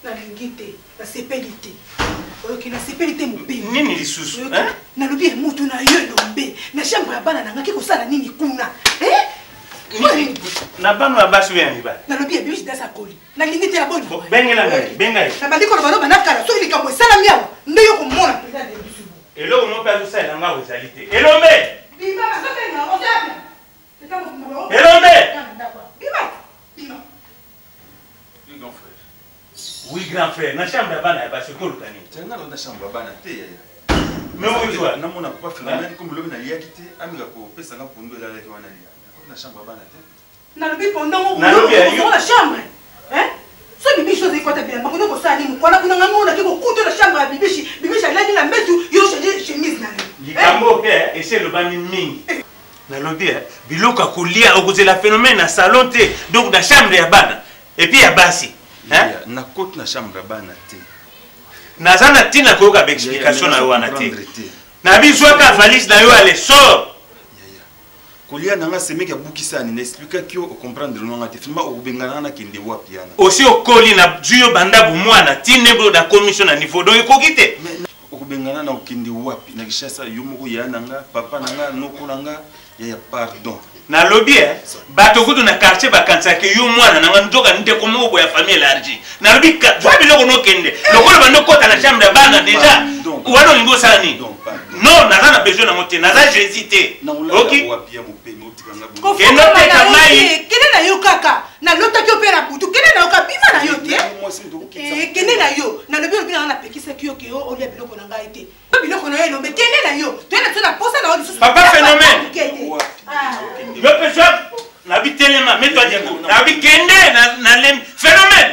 Nalingi te, nasepeli te, oyoki? Nasepeli te mobeli. Nini lisusu? Nalobi motu na yo elombe na chambre ya bana na ngaki kosala nini kuna? Na bana ya basi oyo ya mibali? Nalobi ya bibishi dasa koli, nalingi te, naboni. Bengela ngai, benga ye. Nabandi koloba no banda kala, soki likambo esalami awa nde yo komona mpenza nde biso. Eloko moko mpe azosalela ngai ezali te. Elombe, bima, bazobenga ozapi. Elombe. Bima, bima. Oui, grand frère. Oui, grand frère. Na chambre ya bana ya basi okoluka nini? Nga na chambre ya bana te, yaya. Mais oyo namona papa Philomène, comme lobi naliaki te, ameka kopesa nga pondu elalaki wana lia. Nakoti na chambre ya bana te. Nalobi pondango Nalobi ya yo. na chambre so bibishi ozali kota bilamba kuna kosala nini? Kwana kuna ngai monaki kokuta na chambre ya bibishi, bibishi alali na mbetu, yo change chemise na yo. Likambo mpe esi elobami mingi. Nalobi biloko ya kolia, okozela phénomène na salon te, donc na chambre ya bana et puis ya basi. Yaya, nakoti na chambre ya bana te. Naza na ntina koyoka baexplication na yo wana te. Comprendre te. Nabizwaka valise na yo, ale sort. Yaya, kolia na nga, semeki abukisani, na expliquaki yo, ocomprendre nanga te. Finalement okobengana nga, nakende wapi yana? Osi okoli, na zwi yo banda bomwana ti ndenge na commission na niveau, donc ekoki te. Okobengana na okende wapi na Kinshasa? Yo moko yaya na nga, papa na nga, noko na nga, yaya, pardon. Nalobi bato kutu na quartier bakanisaka yo mwana na nga, nzoka ndeko moko boya famille élargie. Nalobi zwa biloko nokende, lokola bando okota na chambre ya bana déjà wana, olingi osala nini? Non, naza na besoin nango te, naza Jésus te. Oki wapi ya mopemi otikanga boye? Kende oteka mai. Kende na yo kaka, nalotaki yo mpe na butu. Kende na yo kaka, bima na yo te. Mwasi moto okokitisa. Kende na yo. Nalobi, olobi na nga napekisaki yo ke yo olia biloko na ngai te. Biloko na yo, elombe, kende na yo, toye na biso na posa na yo lisusu. Papa Phénomène. Kende. Yo mpe zwa, nabi telema, mets-toi debout. Nabi kende na lembi. Phénomène,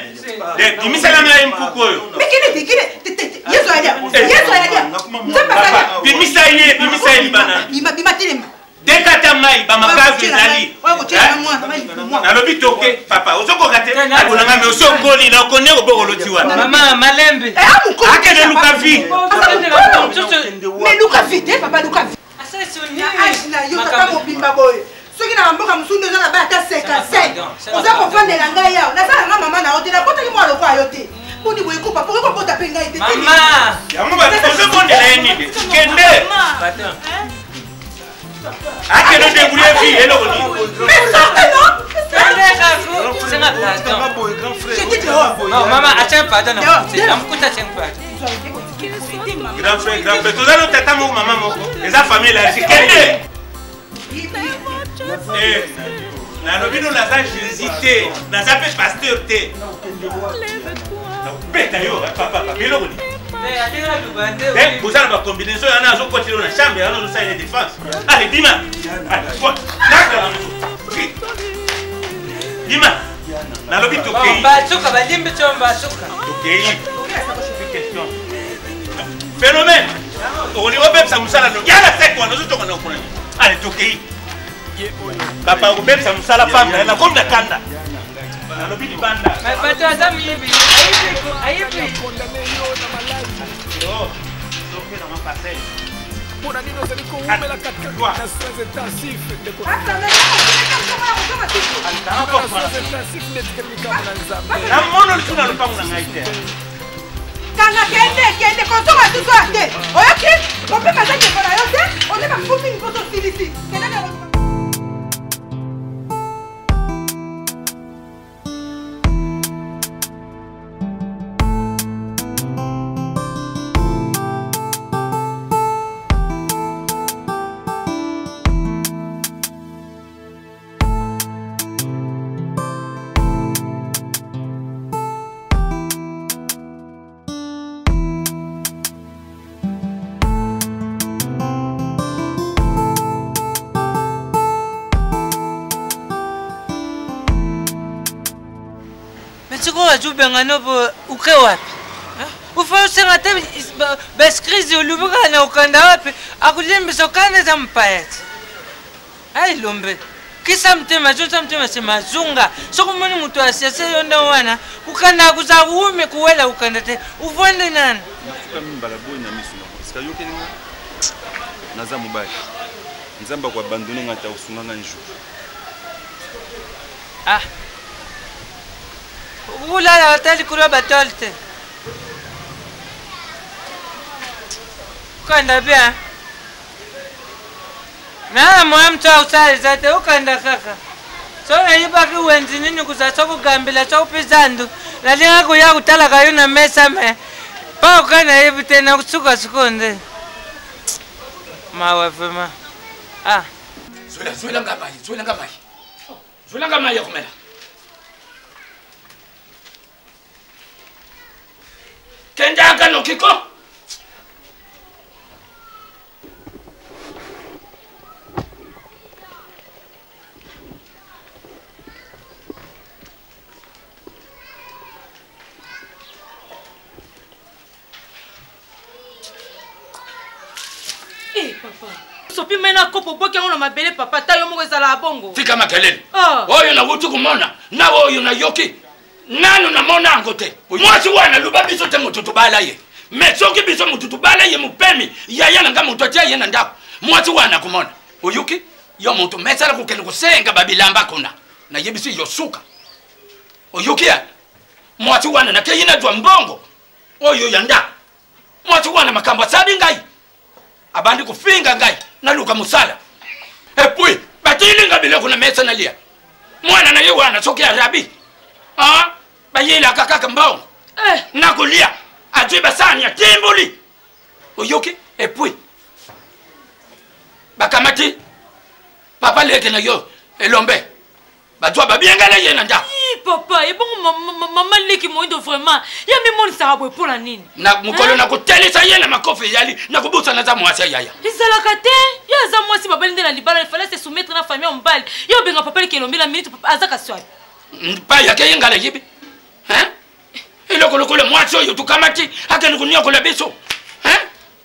bimisaka ngai mpuku oyo. Mais kende te, kende te, te, te. Yesu ayalia, Yesu ayalia, Nzambe Papa, azalia. bimisa ye, bimisa ye libana. Bima, bima, telema. Dekata mai bamakazu ezali. Oyo kotiela mwana mai libumu. Nalobi toke, papa, ozokoka te akolanga me osi okoli na okone kobokolo ti wana. Mama, malembe. Akende luka vie. Mais luka vie te, papa, luka vie na age na yo, tata mobimba boye. Soki na bamboka mosusu nde oza na ba ata 55, oza kovandela ngai awa, naza nanga mama na yo te, nabotaki mwana lokola yo te. Boni boye ko, papa, okoki kobota mpe ngai te. Mama. Yango ozobondela ye nini? Kende, akende débrouiller vie. Eloko nini? Mais sortez, non. Senga pardon. Nga boye, grand frère. Je dis dehors. Non, mama, atia pardon na Dehors, mkute. dehors. Na mkute atia pardon. Grand frère, grand frère, toza no tata moko, mama moko, eza famille élargie. Kende. Eh, nalobi no, naza Jésus te, naza mpe pasteur te. Nakobeta yo papa, papa, eloko nini? Eh, atinga luba te. Eh, boza na bacombinaison yana, azokotela yo na chambre yana, ozosalela défense. Ale, bima. Ale, nakala moto, bima. Nalobi tokei. Basuka balimbi tso basuka. Tokei. Question phénomène, okolingi obebisa mosala no yala sek wana ozotonga na okona. Ale, tokei, papa, okobebisa mosala pamba. Nakomi na kanda, nalobi libanda. Bato aza miyibi. Ayibi, ayibi. Oh, toke na ma parcelle. Mpona nini ozali kowumela katikati na soins intensif, ndeko? Soins intensif nde etikali likambo na Nzambe. Namono lisusu na lopango na ngai te. Kanga, kende, kende, kozonga susu ya te. Oyoki? Mopema aza ndeko na yo te. Oleba mpo mingi mpo tosilisi. Kende. bazubenga no bo uke wapi? Ufa osenga te baskrise olubi kaka na okanda wapi akulimbisa okanda eza mopaya te. Ai lombe kisa motema zonza motema nsima azonga soki omoni moto asese yo nde wana kokanda kozala kuwume kowela kokanda te ovandi nani nafukami mbala boye na miso na esika yokeli nga naza mobali nzambe akoabandone nga te akosunga nga un jour. Ah, okolala ata likolo ya batole te okanda bien Nana moya mtu ausala eza te okanda kaka so nayebaki wenzi nini kozala so kogambela so mpe zandu nalinga koya kotalaka yo na mesa me pa oka nayebi te nakosuka sikoyo nde mawa vraiment ah. Zwela zwela nga mai zwela nga mai zwela nga mai ya komela. Kendaka nokiko. Eh, papa sopi mai na kopo oboki yango na mabele papa ata yo moko ezalaka bongo. Tika makelele. Ah. Oyo nawuti komona na oyo nayoki nanu namona yango te. Mwasi wana loba biso te moto tobala ye, me soki biso moto tobala ye mopemi yaya na nga moto atia ye na ndako, mwasi wana akomona. Oyoki yo moto mesala kokende kosenga babilamba kuna, nayebisi yo suka. Oyoki ya mwasi wana nakei nazwa mbongo oyo ya ndako. Mwasi wana makambo asali ngai, abandi kofinga ngai naluka mosala, epuis batilinga biloko na mesa nalia. Mwana na ye wana soki arabi ah, bayelaka kaka mbongo eh. Nakolia azwi basani atimboli. Oyoki? Epuis bakamati papa leke na yo elombe bazwa babengana ye na ndako. Papa ebongo mama leki moindo vraiment ye mimonisaka boye mpo na nini? Na mokolo nakotelisa ye na makofi eyali nakobosana aza mwasi ya yaya. Ezalaka te, ye aza mwasi babali nde na libala ifale se soumettre na famille ya mobali. Ye obenga papa leki elombe na minute papa aza kasi wapi? Pa yake ye ngai nayebi eloko lokola mwasi oyo tokamati akende koniokola biso.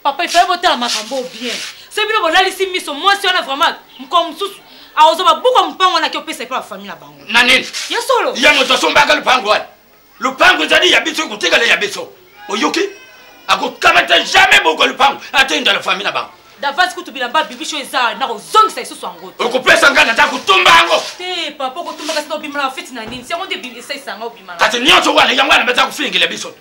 Papa ifale botala makambo bien, soki bino bolalisi miso mwasi wana vraiment mokolo mosusu akozwa babuku ya mopango wana ake opesa epa bafamille na bango. Na nini? Ya solo ya moto asombaka lopango wana, lopango ezali ya biso ekotikala ya biso. Oyoki? Akokamata jamais boko lopango atenda na famille na bango. D'avance kutu bilamba bibisho eza nakozongisa lisusu yango te. Okopesa ngai naza kotumba yango te papa, okotumba kasi obima na feti na nini? Si yango nde esalisa yango obima. Kasi nyonso wana yango wana baza kofingela biso.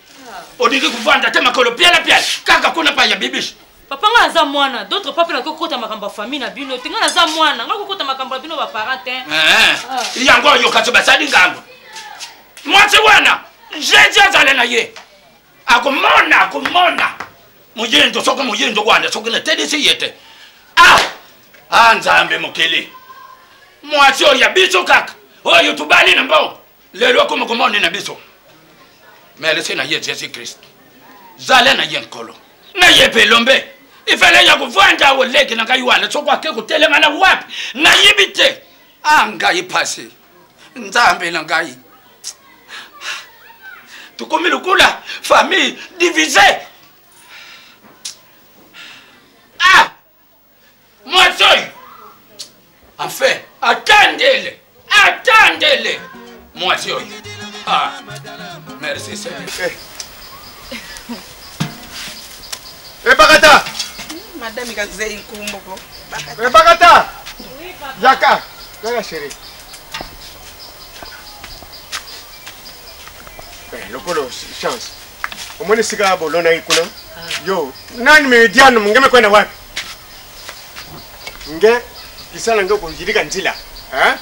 Olingi kovanda te makolo piala piala kaka kuna pa ya bibishi. Papa ngai naza mwana, d'autre part mpe nakoki kokota makambo ya famille na bino te. Ngai naza mwana, ngai kokota makambo ya bino baparent te. Yango oyo kasi basali ngambo. Mwasi wana jeje azala na ye akomona akomona moyindo soki moyindo wana soki natelisi ye te. Ah nzambe mokili, mwasi oyo ya biso kaka oyo tobali na mbongo lelo akoma komona na biso. Merci na ye Jésus Christ, zala na ye nkolo na ye mpe elombe ifele ya kovanda awa leki na ngai wana soki ake kotelema na wapi nayebi te. A ngai pasi nzambe na ngai, tokomi lokola famille divisée. Ah mwasi oyo enfin atandele atandele mwasi oyo. Ah merci Seigneur. Ebakata. Madame Kazei Nkumboko. Ebakata. Yaka. Yaka chérie. Lokolo chance. Omoni sika bolona kuna. Yo, nani mediano ngeme kwenda wapi? Nge kisala nge kuyilika nzila. Hein?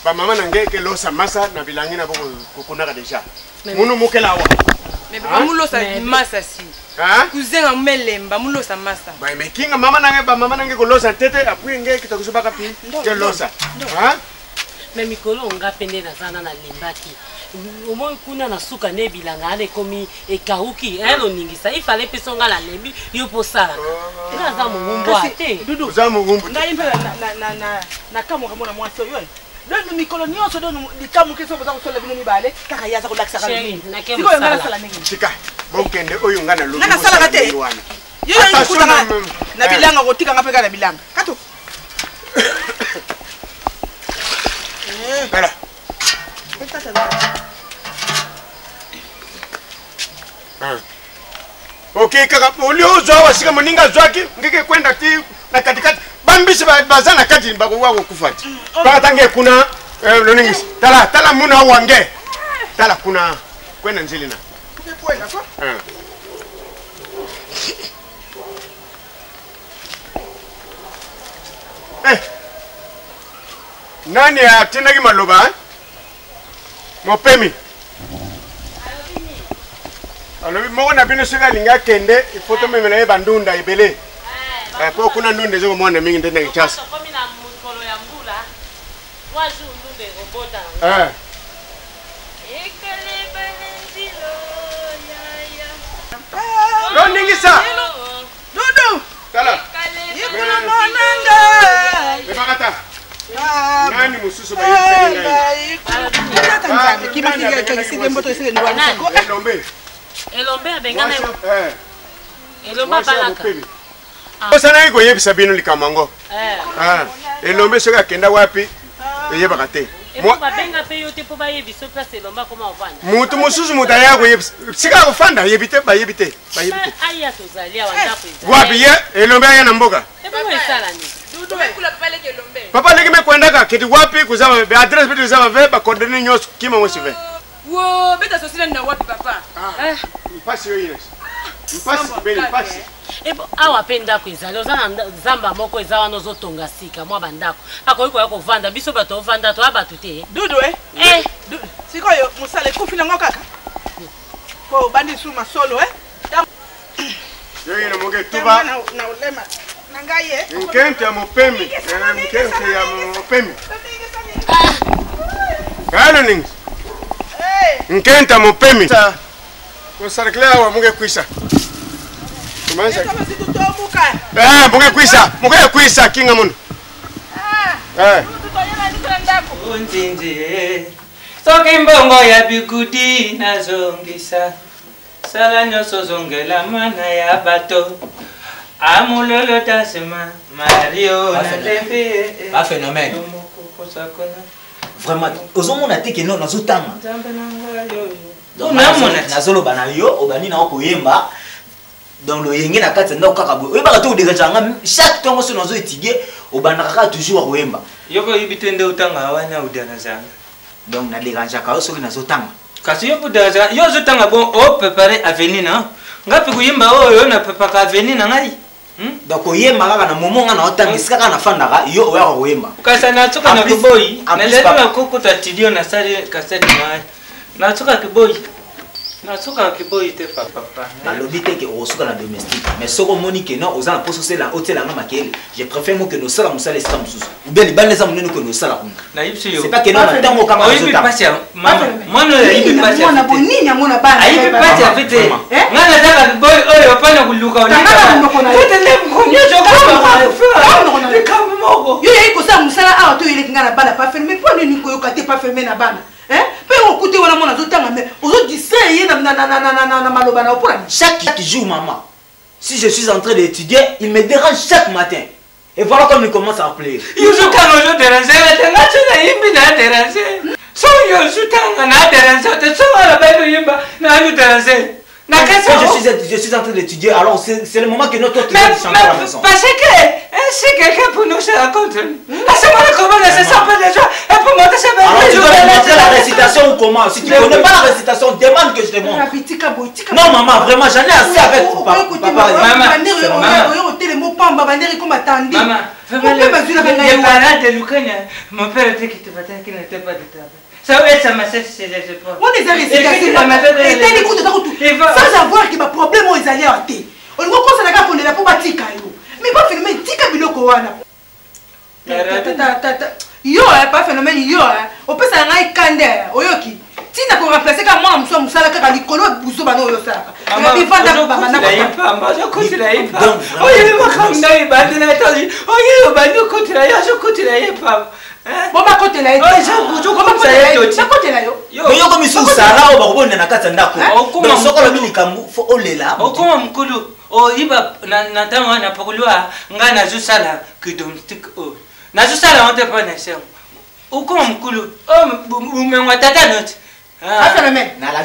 Ba mama na nge ke losa masa na bilangi na boko kokunaka deja. Munu mukela wa. Mais ba mulosa masa si. Hein? Kuzenga melemba mulosa masa. Ba me kinga mama na nge ba mama na nge kolosa tete apui nge kitakusubaka pi ke losa. Hein? Mais mikolo nga mpe nde naza na nalembaki omoi kuna na suka nde bilanga wana ekomi ekauki noningisa ifale mpe so nga nalembi yo mpo osalaka nga aza mowumbu te. Oza mowumbu. Ngai mpe nakamwaka mona mwasi oyo. Donc mikolo nyonso donc likambo moke soki boza kosala bino mibale kaka ye aza kolakisaka Chérie, nake sikoyo ngai mosala. nasala ndenge nini? Tika bokende oyo ngai nalobi Ngai nasalaka te. bosala wana. Yo yo Attention okutaka na- na eh. bilanga kotikanga mpe kaka na bilanga kato. Tala. Ah. Okei kaka oli ozwa awa sika moninga azwaki ngeke kwenda ti na katikati bambisi baza na kati bakowa kokufa ti mpaka tange kuna eh, loningisi tala tala muna awa nge tala kuna kwenda nzili na Ah. Eh. Nani atindaki maloba eh? Mopemi alobi moko na bino soki alingi akende ifo tomemela ye bandunda ebele eh, po kuna ndunda eza komona mingi nde na Kinshasa. Tokomi na mokolo ya mbula, 3 jours ndunda ekobota nango. Eh. Loningisa Dudu tala ikulumonanga ebakata nani mosusu bayebisaki ngai tata nzambe kimakikakisike elombe Elombe abengana Mwasi- eh, elombe mwasi ya abalaka. mopemi. Osanaki koyebisa bino likambo yango. Eh. Ah, elombe soki akenda wapi eyebaka te. Epo babenga mpe yo te mpo bayebisa yo place elombe akoma ovanda. Mutu mosusu moto aya koyebisa sika akofanda ayebi te bayebi te bayebi te Aya tozali awa ndako ezali. wapi ye elombe aya na mboka Ebongo esala nini? Papa leki mekwendaka kiti wapi kuza ba adresse mpe tuza bave bacoordonne nyonso kima mosi ve Wo beta sosila na wapi papa? Mpasi yo ines mpasi beni mpasi. Ebo awa mpe ndako ezali oza na zamba moko eza wana ozotonga sika mwa bandako akoki koya kovanda biso bato ovanda toya bato te. Dudu eh? Eh. Sikoyo mosala ekufi nango kaka po obandi su masolo eh? Yo ine moke tuba na olema na ngai ye nkente ya mopemi eh, nkente ya mopemi kalo ningi nkente ya mopemi kosarkle awa muke kwisa kumanza eh muke kwisa muke kwisa kinga muno eh Unzinzi soki mbongo ya bikudi nazongisa sala nyonso zongela mwana ya bato amulolo tasema mario nalembi Ba phénomène. Vraiment, ozomona te ke non nazotanga. Donc, Unamona te. nazoloba na yo obandi na yo koyemba donc loyenge na kati ya ndako kaka boye oyebaka te oderangeaka nga chaque ntongo so nazo étudie obandaka kaka toujours ya koyemba. Yo mpe oyebi te nde otanga wana oderangeanga. Donc na derangeaka yo soki nazotanga. Kasi yo mpe oderangeaka yo ozotanga bon oprépare avenir na nga mpe koyemba oyo napepaka avenir na ngai. Donc koyemba kaka na momo nga na otanga esika kaka nafandaka yo oyaka koyemba. Kasi natsuka En na plus- kiboyi en plus, nazali papa- nakokota studio nasali kasete na ngai natsuka kiboyi natsuka kiboyi te papa. Nalobi te ke okosuka na domestique mais soki omoni ke non oza na mposa osela otielanga makele je préfère mo kende osala mosala esika mosusu ou bien libanda eza monene okende osala kuna. Nayebi yo C'est pas ke non na ntango okanga oyebi nazotanga. pasi ya mama mwana oyo ayebi pasi ya mwana fete. boye nini yango na bana Ayebi pasi ya fete Eh? ngai nazaka kiboyi oyo mpona koluka Tangaka monoko na yo. likambo moko yo yei kosala mosala awa to oyeleki ngai na bana pa ferme mpo nini koyoka te pa ferme na bana Eh? Mpe okute wana mwana azotanga me ozodistraire ye na maloba na yo mpona nini? Chaque jour, maman, si je suis en train d'étudier, il me dérange chaque matin. Et voilà comme il commence à appeler. Yo ozotanga ozoderange nga te nga so nayimbi na derange so yo ozotanga na derange te so alobaki oyimba na azoderange Quand je suis en train d'étudier, alors c'est le moment que notre Mais, tu chanter à la maison. parce que hein, si quelqu'un pour nous se raconte, à ce moment-là, comment on se sent pas déjà, et pour monter sa Alors tu dois me montrer la récitation ou comment? Si tu ne connais pas la récitation, demande que je te montre. Tika boye, tika Non, maman, vraiment, j'en ai assez avec papa. Papa, oyo otelema opamba banderi koma tandi. Maman, Mpe bazwilaka ngai les wana. parents de Lukanya, mon père était qui te battait, qui n'était pas de travail. Ça va être sa massage chez les épaules. Wana eza récitation etali kutu ata kutu sans avoir ke baproblème oyo ezali awa te olingi okosala kaka kolela mpo batika yo mais pa phénomène tika biloko wana. Ta, yo eh, pa phénomène yo eh, opesaka ngai kande eh, oyoki ntina koremplace kaka mwana mosu ya mosala kaka likolo buzo bana oyo osalaka bivanda azokotela ye pamba oyebi makambo na ebandela etali oyebi obandi okotela ye azokotela ye pamba. Bo bakotela ye. Bakotela yo. Yo komi susu Sara oyo bakobonda na kati ya ndako. Donc soki olobi likambo fo olela. Okoma mokolo oyiba na ntango wana pokolwa ngai nazosala kidomestique oyo nazosala yango te mpo na esengo okoma mokolo bomengo tata noti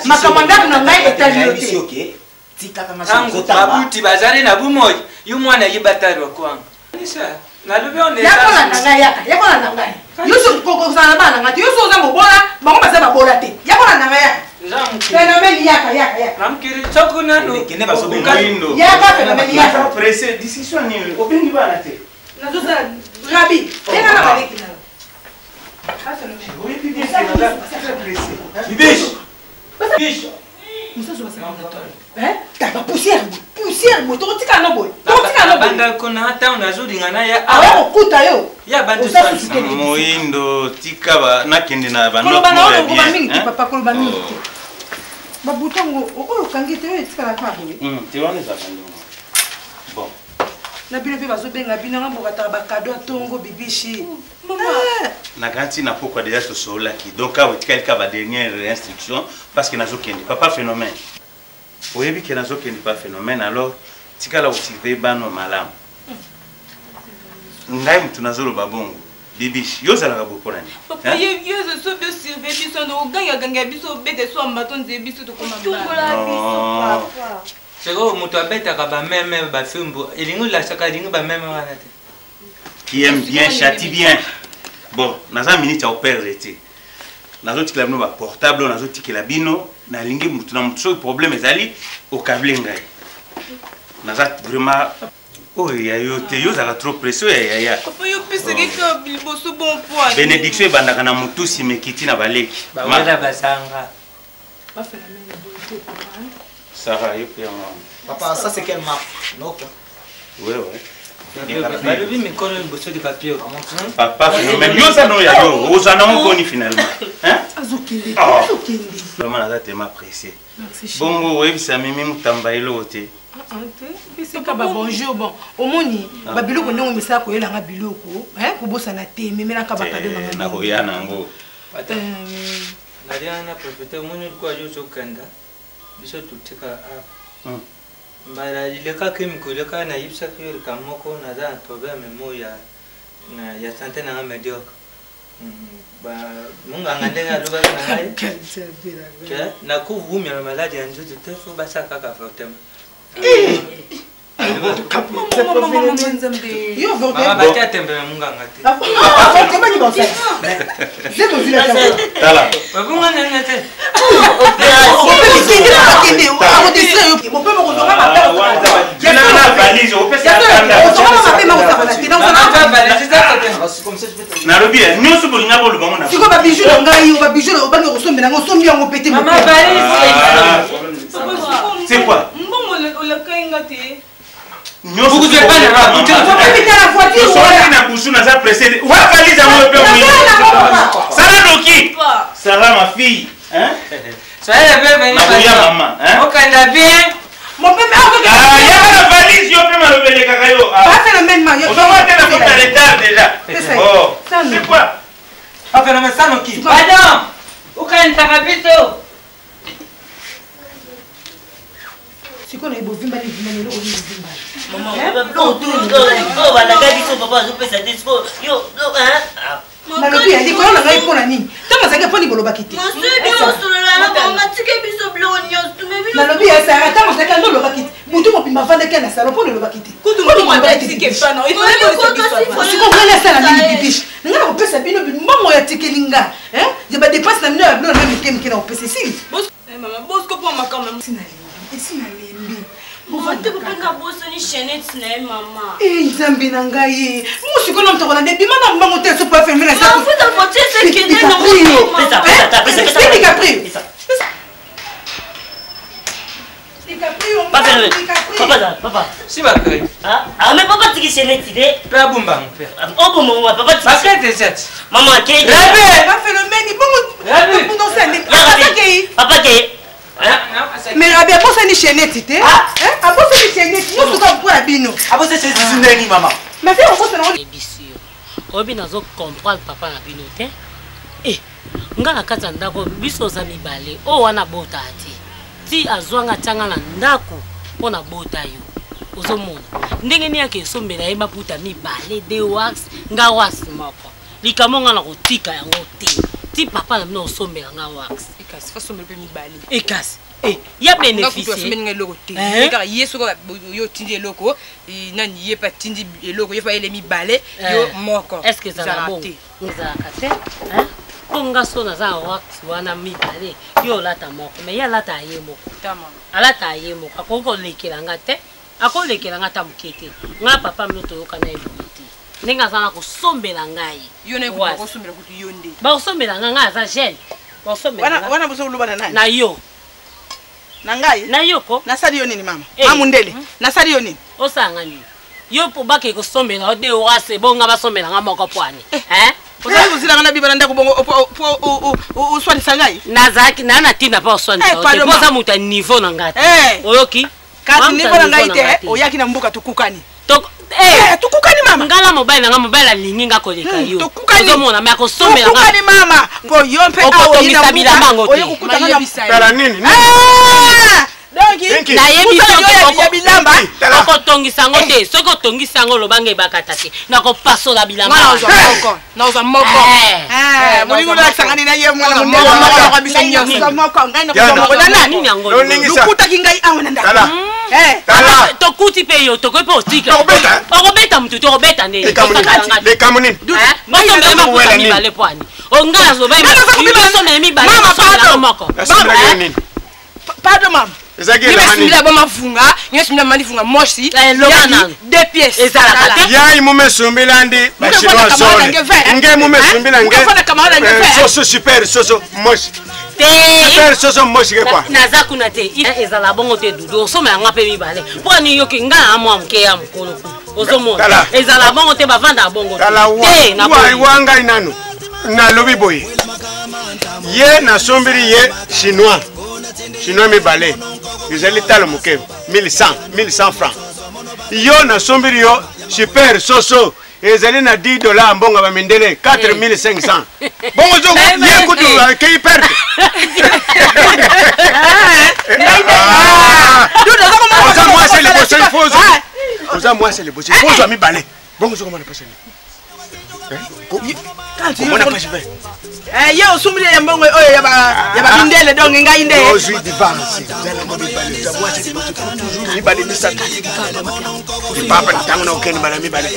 makambo ndako na ngai etali yo te. Ntango babuti bazali na bomoi yo mwana yeba talo kwanga nalobi yakola na ngai yaka yakola na ngai yo so kozala na bana na ngai te yo so oza mobola bango baza babola te yakola na ngai yaka phénomène yaka yaka yaka namkiri soki nanu yaka phénomène yaka pressé discussion nini obengi bana te nazosala rabi benga na baleki na yo. Oyebi bien que naza très pressé. Bibiche. Bibiche. Mosusu basalaka ba poussière boye poussière boye tokotikala no boye tokotikala no boye banda kuna ntango nazolinga na ya awa kokuta yo ya bantu moyindo tika ba nakende na ba koloba na oyo koloba mingi te papa koloba mingi te babuto yango oyo okangi te oyo etikala kaka boye te wana ezalaka ndenge bon na bino mpe bazobenga bino nga mbokataka bakado ya tongo bibishi Nakanisi na pokwa deja tosololaki, donc awa etikali kaka ba dernière instruction parce que nazokende papa phénomène. Oyebi ke nazokende pa phénomène, alors tikala kosurveille bano malamu. Ngai motu nazoloba bongo. Bibiche, yo ozalaka boye mpo na nini? Papa, yo yo ozo bio surveiller biso ndo oganga ganga biso obete so mbato nze biso tokoma Tombola biso, papa. Sikoyo moto abetaka bameme bafimbo elingi olasaka elingi bameme wana te. Qui aime bien châtie bien. Bon, naza minute ya koperdre te. Nazotikela bino baportable oyo nazotikela bino, nalingi motu na motu soki problème ezali okable ngai. Naza vraiment oyo ya yo te, yo ozalaka trop pressé oyo ya yaya. Papa yo pesaki kaka liboso bon poids. Benediction ebandaka na motu nsima ekiti na baleki. Bawela basanga. Sarah, yo mpe yango wana. Papa, ça c'est quelle marque? Nokia. Ouais, ouais. Balobi mikolo liboso de papier. Papa, phénomène. Yo oza na ya yo, oza na ngo boni finalement. Hein? Azokende, Oh. azokende. Vraiment naza tellement pressé. Merci, chérie. Bongo oyebisa Mimi Mutamba eloko te. Pesaka ba bonjour bon omoni Ah. babiloko ndenge omesaka koyelanga biloko hein, kobosana te memelaka bakado na ngai. Nakoya nango. Nalia na profite omoni likuwa yo ozokenda biso totika awa mbala elekaki mikolo elekaka nayebisaki yo likambo moko naza na problème mo ya na ya sante na nga médiocre monganga ndenge alobaki na ngai ke nakovumia na maladi ya nzoto te fo basala kaka avortement. Mama batia tembe na munganga te. Tala. Babunga nanga te. Nalobi ya nyonso bolinga boloba ngo na. Sikoyo babiju na ngai babiju obangi kosombela yango osombi yango pete. C'est quoi? Mbongo olakai nga te. Nyonso na busu naza pressé. Wa valise yango mpe Sara noki. Sara ma fille. Hein? Soyez la bienvenue. Nakoya mama, hein? Okanda bien. Mon père, Ah, yaka na valise yo mpe malobelekaka yo. Pas phénomène, ma. Ozonga te na kota retard déjà. Oh. C'est quoi? Pas phénomène, ça noki. Pardon. Okandaka biso. Sikoyo na ye bovimbani vimbani eloko nini bovimbani? Oyo balaka biso papa azopesa te sikoyo yo. Nalobi ya likolo na ngai mpo na nini ntango azalaki mpo nini bolobaki te? Nalobi ya Sara ntango azalaki ando olobaki te butu mobimba avandaki na salon mpo olobaki te. Sikoyo ngai nasala nini bibiche? Ngai nakopesa bino mbongo ya tikeli nga ya badepense na bino ya biloko na mike mike nakopesa esili. Bosco mpo makambo esi nalembi. Te papa nga bosoni chaînette na ye mama. Eh, Nzambe na ngai mosiko na moto kolanda ebima na mbango te sopo afembe na Mafuta voiture ekende na ngo. DiCaprio. Papa, papa, papa. Si bakari. Ah, ah, mais papa tiki chaînette te. Pe abumba mpe. Obumba ngo papa tiki. Bakete sati. Mama ke. Rabi. Ba phénomène bongo. Rabi. Bongo sale. Akei. Papa ke. Mais Rabi abosani chaînette te. Abosani chaînette. Nyonso kaka mpo na bino. Abosani chaînette ndeni mama. Mais fe obosana ngo. Ebisi yo. Oyebi nazo comprendre papa na bino te. Eh, nga na kati ya ndako biso oza mibale. Oyo wana abota te. Ti azwa nga atia nga na ndako mpo na bota yo. Ozomona ndenge nini yake esombela ye maputa mibale de wax nga wax moko. Likambo nga na kotika yango te. Ti papa na bino osombela nga wax. Ekasi fasombela mpe mibale. Ekasi. Eh, ya bénéfice. Asombeli nga eloko te. Eh? Kaka ye soki yo otindi eloko, nani ye pe atindi eloko, ye pe ayele mibale, yo eh. moko. Est-ce que ezala bongo? Ezalaka te. Hein? Mpo nga so naza na wax wana mibale, yo olata moko, mais ye alata ye moko. Alata ye moko, akoki kolekela nga te. Akolekela nga ata moke te. Nga papa mino toyokana ye boye te. Ndenge aza na kosombela ngai. Yo na ye bakosombela kutu yo nde. Bakosombela nga, nga aza jeune. Bakosombela nga. Wana bozo loba na nani? Na yo. Na ngai? Na yo ko. Nasali yo nini mama? Eh. Mamundele. Nasali yo nini? Osala nga nini? Yo po bake kosombela yo de wase bonga basombela nga moko pwani. Eh. Hein? Ozali kozila nga na biba na ndako bongo po oswanisa ngai? Nazalaki na na tina pa oswanisa yo te. Po oza moto ya niveau na ngai te. Oyoki? Kasi niveau na ngai te, oyaki na mboka tokukani. Eh, tukukani mama. Ngala mobali na nga mobali alingi nga koleka yo. Tukukani. Ozomona mais akosombela nga. Tukukani mama. Po yo mpe awa okotongisa bilamba yango te. Oye kokuta nga na Tala nini? Ah! Donc nayebi soki ya bilamba okotongisa yango te. Soki otongisi yango loba nga ebakata te. Nakopasola bilamba. Nga nazwa moko. Nazwa moko. Eh, molingo olakisanga nini na ye mwana mondele biso nyonso. Nazwa moko, ngai nakozwa moko. Nana, Nini yango? lokutaki ngai awa na ndako. Eh. Tokuti mpe yo, tokoki mpe otika. Okobeta motu te, okobeta nde. Likambo nini? Basombela makuta mibale po ani. Onga nazoba basombela mibale, basombela moko. Nasombelaki yo nini? Pardon mama. Ezalaki elamba nini? Nyoso mafunga, nyoso mila manifunga moshi. Loba nanu. Deux pièces. Ezalaka te. Yai mume sumbila ndi ba chinois zone. Nge mume sumbila nge. Soso super soso moshi. Te. Super soso moshi ke kwa. Naza kuna te. Ezala bongo te Dudu. Osoma yanga pe mibale. Po ani yoki nga na mwa moke ya mokolo kuna. Ozomona. Ezala bongo te bavanda bongo te. Tala wa. Wa ngai nanu. Nalobi boye. Ye nasombeli ye chinois. Chinois mibale. Ezali talo moke 1100 1100 francs. Yo nasombeli yo super soso ezali na 10 dollars mbongo ba mindele 4500. Bongo zo ye kutu akei perte. Oza mwasi liboso il faut oza mwasi liboso il faut ozwa mibale. Bongo ozokomona pasi nini? Komona pasi pe. Eh, ye osumbili ya mbongo oyo ya ba mindele donc ngai nde. Ozwi divanse. Zala ngo mibale oza mwasi liboso il faut toujours mibale misato. Lipapa ntango na okende mbala mibale.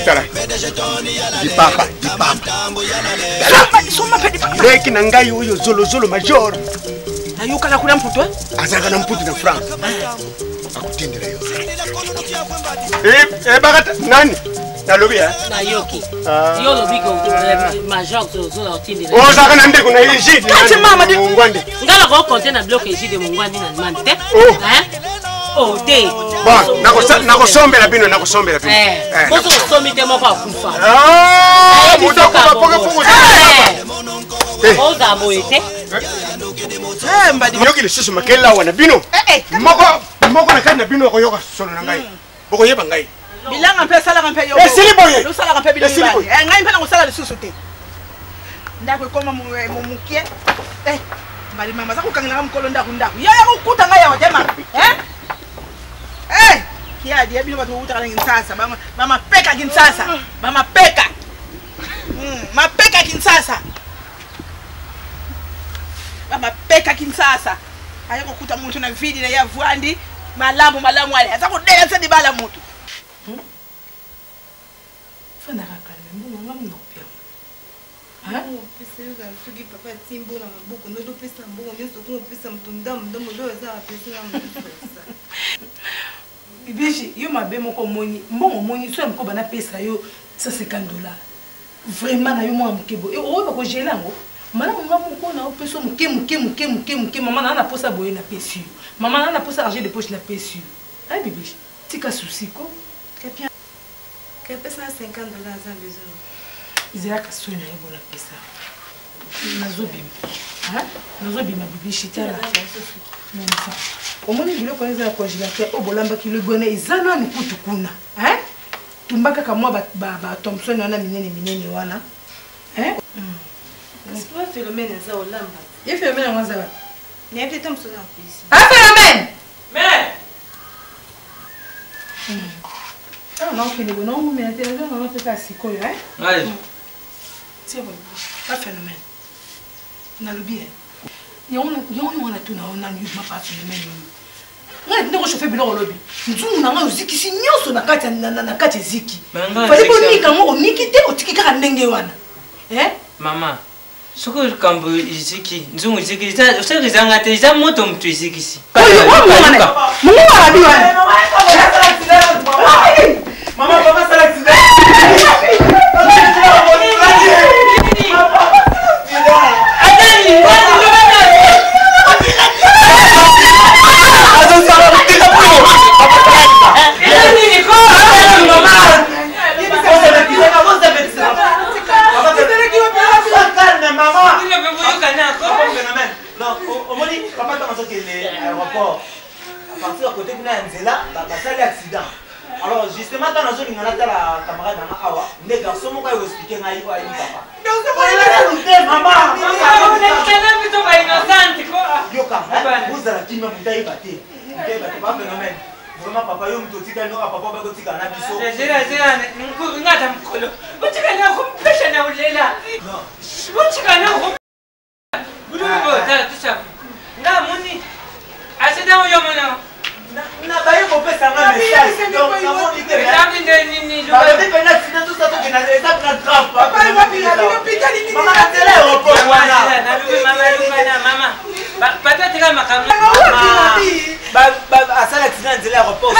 Tala. Lipapa, lipapa. Tala. Leki na ngai oyo zolozolo major. Ayokala kuna mputu? Azalaka na mputu na France. Akotindela yo. Ebakata nani? Nalobi eh? Nayoki. Yo olobi ko major zola otindela. Ozalaka na ndeko na Egide. Kati mama di Mongwandi. Nga na ko compter na biloko Egide Mongwandi na demande te. Hein? Oh te. Bon, nakosombela bino, nakosombela bino. Eh. Bozo osombi te moko akufa. Ah, moto akufa poke poke. Oza boye te. Yoki lisusu makelele awa na bino. Moko moko na kati na bino akoyoka solo na ngai. Bokoyeba ngai. Bilanga mpe esalaka mpe yo. Esili boye. Osalaka mpe Esili bilanga. boye. Eh, ngai mpe nakosala lisusu te. Ndako ekoma mokie. Eh, mbali mama aza kokangela nga mokolo ndako ndako. Yo ya kokuta ngai awa te mama. Eh? Eh, kiadi ya bino bato bokutaka na Kinshasa, ba mapeka Kinshasa, ba mapeka. Mapeka Kinshasa. Ba mapeka Kinshasa. Aye kokuta moto na vidi na ye avwandi malamu malamu ale aza kodela se libala moto. Fandaka calme mbongo nga mona kopiama. Soki papa atie mbongo na maboko nde opesa mbongo nyonso okoma opesa moto ndambo ndambo nde aza apesi na moto. Bibishi, yo mabe moko omoni mbongo omoni so ya mokoba napesa yo 150 dollars vraiment na yo mwana moke boye oyo bakogele yango malamu nga moko na opesa moke moke moke moke moke. Mama na na posa boye napesi yo, mama na na posa argent de poche napesi yo. Ay bibishi, tika souci ko. Kapesa na 50 dollars aza besoin. Ezalaka soi na ye bona pesa. Nazobima. Nazobima bibishi tala. Omoni biloko wana eza na congélateur oyo bolambaki lobi wana eza nanu kutu kuna. Hein? Tumba kaka mwa ba ba, ba Thomson wana minene minene wana. Hein? Kasi po Philomène aza olamba. Ye Philomène yango aza wapi? Nayebi te Thomson na cuisine. Ah Philomène! Mais Ah, naokende boye naomomela te naza nanga mpe kaka sikoyo eh? Ngai. Tia boye pa phénomène nalobi e yango yango wana tuna yo nanu yo pa phénomène oyo ngai natinda kochauffe biloko lobi nzungu na ngai ozikisi nyonso na kati na kati eziki fali bonika yango oniki te otiki kaka ndenge wana eh? Mama, soki likambo eziki nzungu eziki soki ezanga te eza moto moto ezikisi. Mongo arabi wana. Mama, papa sala accident. Omoni papa ntango azokende aéroport à partir ya kote kuna ya nzela basali accident. Alors justement ntango nazolinga natala camarade nanga awa nde garçon moko aye koexplike ngai oyo ayebi papa yoka bozala kimia moto ayeba te moto ayeba te pa phénomène vraiment papa yo moto otikali noka papa obaki otikala na biso ngata mokolo otikali na kompesha na olela otikali na nga moni aseda oyo mona nabaye kopesa nga message donc namoni te ezangi nde nini balobi mpena accident tout ça tokenda eza mpena grave mama na nzela aéroport wana mama patatika makambo asala accident na nzela aéroport.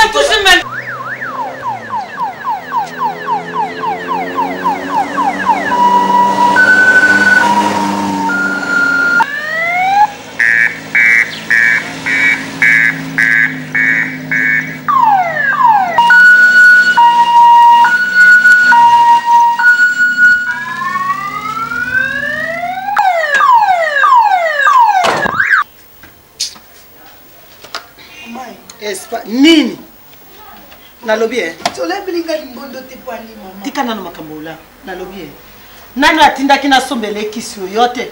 Espa nini nalobi e olebeli nga limbondo te po ani mama tika nano makambo ola nalobi e nani atindaki nasombela ekisi oyo te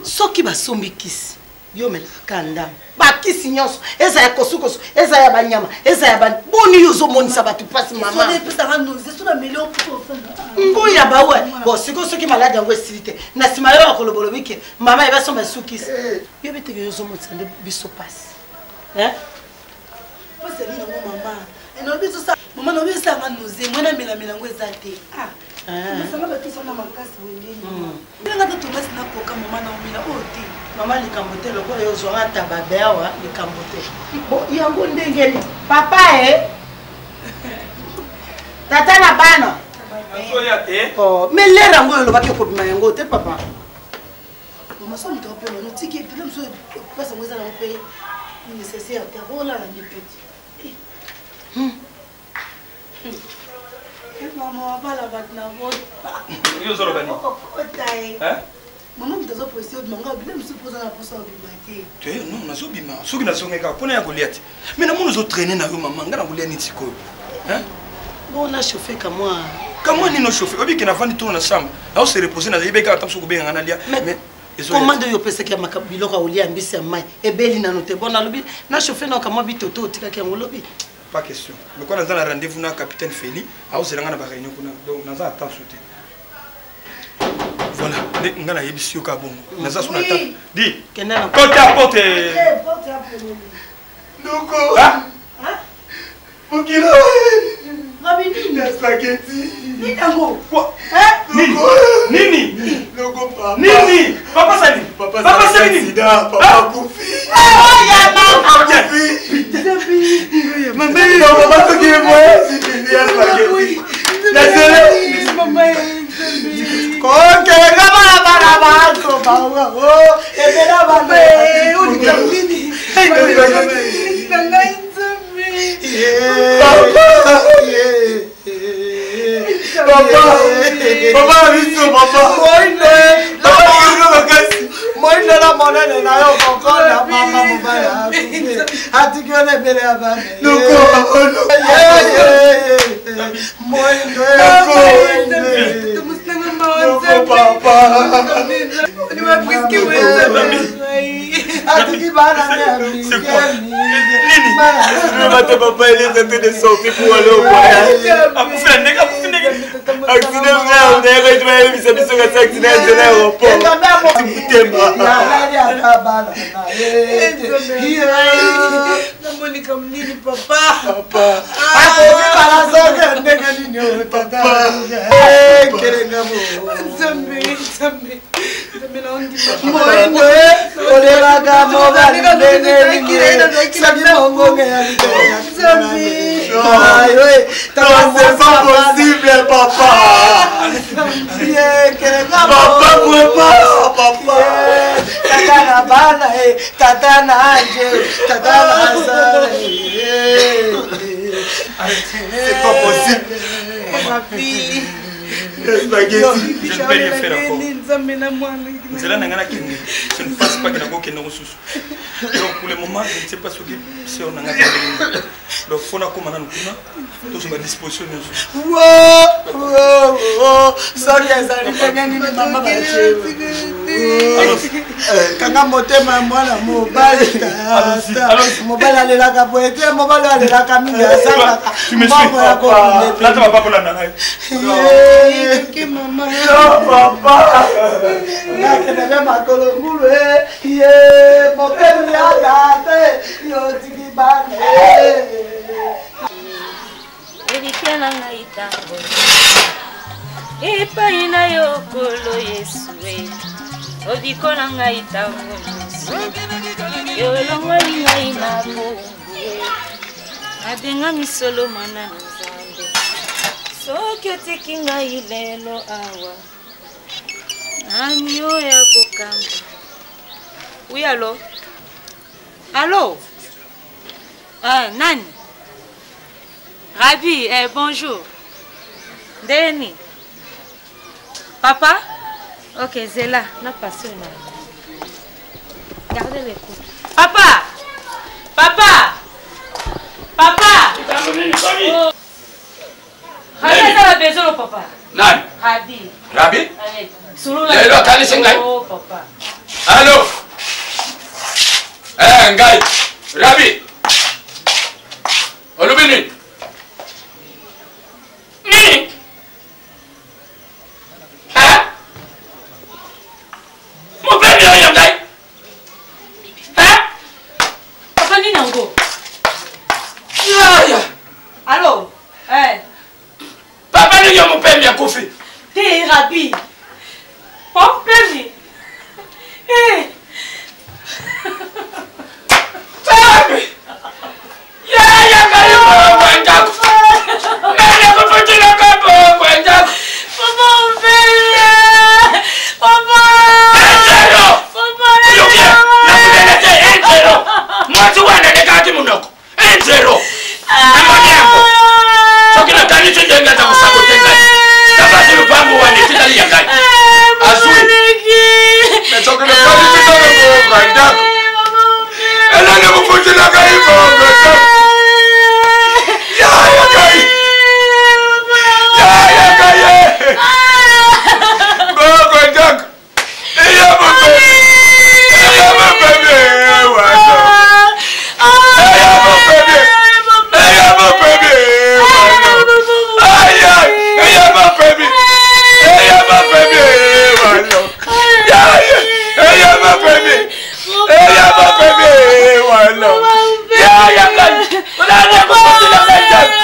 soki basombi kisi yo omelaka kaka ndambo bakisi nyonso eza ya kosukosu eza ya banyama eza ya ba boni yo ozomonisa bato mpasi mama nguya bawe bon sikoyo soki maladi yango esili te na nsima yo akolobolobi ke mama ebasomba esukisi yo beteke yo ozomonisa nde biso mpasi. Mpasi nini yango mama? Mama nalobi esalanga noze mwana melamela yango eza te. Masanga batusanga makasi boye ndenge ndenge ata tomasi nakoka mama naomela oyo te. Mama likambo te lokola yo ozwanga tababe awa likambo te bo yango ndenge nini papa e tata na bana mais lere yango oyo olobaki okobima yango te papa. Mama so moto apema notiki epele mosusu mpasi yango eza nango mpe nécessaire te akolala nde peti. Mama wabala bato na bokota ye mama moto azopresi obima nga obima mosusu mpo oza na mposa obima te. Te non nazobima soki nazongi kaka mpona ya kolia te mais namoni ozotraine na yo mama nga na kolia nini sikoyo. Bon na chauffe kamwa kamwa nini ochauffe oyebi ke navandi tolo na chambre naose repose nayebi kaka ntango soki obenga nga nalia mais komande oyo opesaki ya biloko ya kolia mbisi ya mai ebeli nano te bon nalobi na chauffe nao kamwa bitoto otikaki yango lobi. Pas question lokola naza na rendez-vous na capitaine Feli aozela nga na baréunion kuna donc naza attention te. Voilà nde nga nayebisi yo kaka bongo naza so na ta di kota porte noko mokilo ya spaghetti nini yango nini noko papa nini papa sali papa sali nini papa kufi mama soki ya spaghetti kokenga balabala bato bawa ebela papa na biso papa makasi moindela monene na yo kokonda mama mobala. Atiki yo na ebele ya bana. Moindo. Atiki bana. Le matin, papa, il est en train de sortir pour aller au voyage. Akufi ndenge, akufi ndenge. Accident grave, d'ailleurs, tu vas aller bisa biso kasi accident ya nzela aéroport. Motema. Namonika nini papa? Papa. Akoki bala soki ndenge nini oyo tata. Kelenga mo. Nzambe, Nzambe. Nzambe na ondima. Moindo olelaka mobali ndenge nini soki mongonge ya Nzambe. Non, c'est pas possible, papa. Papa, vraiment, papa. Tata na bana, tata na anje, tata na sala. C'est pas possible. Spaghetti. Je ne peux rien faire encore. Nzambe na mwana. Nzela na nga nakende. Je ne pense pas que nakokende mosusu. Donc pour le moment, je ne sais pas soki sœur na nga akende. Donc faut nakoma nanu kuna tozwa ba disposition nyonso. Soki ezali ndenge nini mama kanga motema ya mwana mobali tata mobali alelaka boye te mobali oyo alelaka mingi azangaka mbongo ya Lata papa kolanda ngai. Nakendeke makolo ngulu ye mopemi ya tata yotiki bana. Elikya na ngai ntango epai na yo kolo Yesu e obikola ngai ntango nyonso yo olongoli ngai na bowumbu e nabengami solo mwana na Nzambe soki otiki ngai lelo awa nani oyo akokamba. Oui, allo? Allo? Ah, nani? Rabi, eh, bonjour. Ndeni? Papa? Ok, Zela, na passe na. Gardez les coups. Papa! Papa! Papa! Oh. Rabi aza na besoin no papa. Nani? Rabi. Rabi? Allez, solola. Lelo akanisi ngai. Oh papa. Allo? Eh, ngai. Rabi. Olobi nini? Nini? Hein? Mopemi oyo ngai. Hein? Papa nini yango? Yaya. Allo? Eh. Papa nini yo mopemi akufi? Te Rabi. Mopemi. Eh. Rabi. Yaya ngai bongo ndako. Nani akufutilaka bongo ndako? Papa mopemi. Papa. Enzelo. Papa. Yoki. Nakubele te enzelo. Mwasi wana alekaki monoko. Enzelo. Namoni yango. Soki nakanisi ndenge aza kosabote ngai. Tabasi lupango wana etikali ya ngai. Azwi. Mais soki nakanisi ndenge bongo ndako. Elenge kofutilaka ye bongo ndako. Yaya ngai. Yaya ngai. Bongo ndako. Eya mopemi. Eya mopemi. Wana. Eya mopemi. Eya mopemi. Wana. Aya. Eya mopemi. Eya mopemi. Wana. Yaya. Eya mopemi. Eya mopemi. Wana. Yaya ngai. Nani akofutela ngai ndako?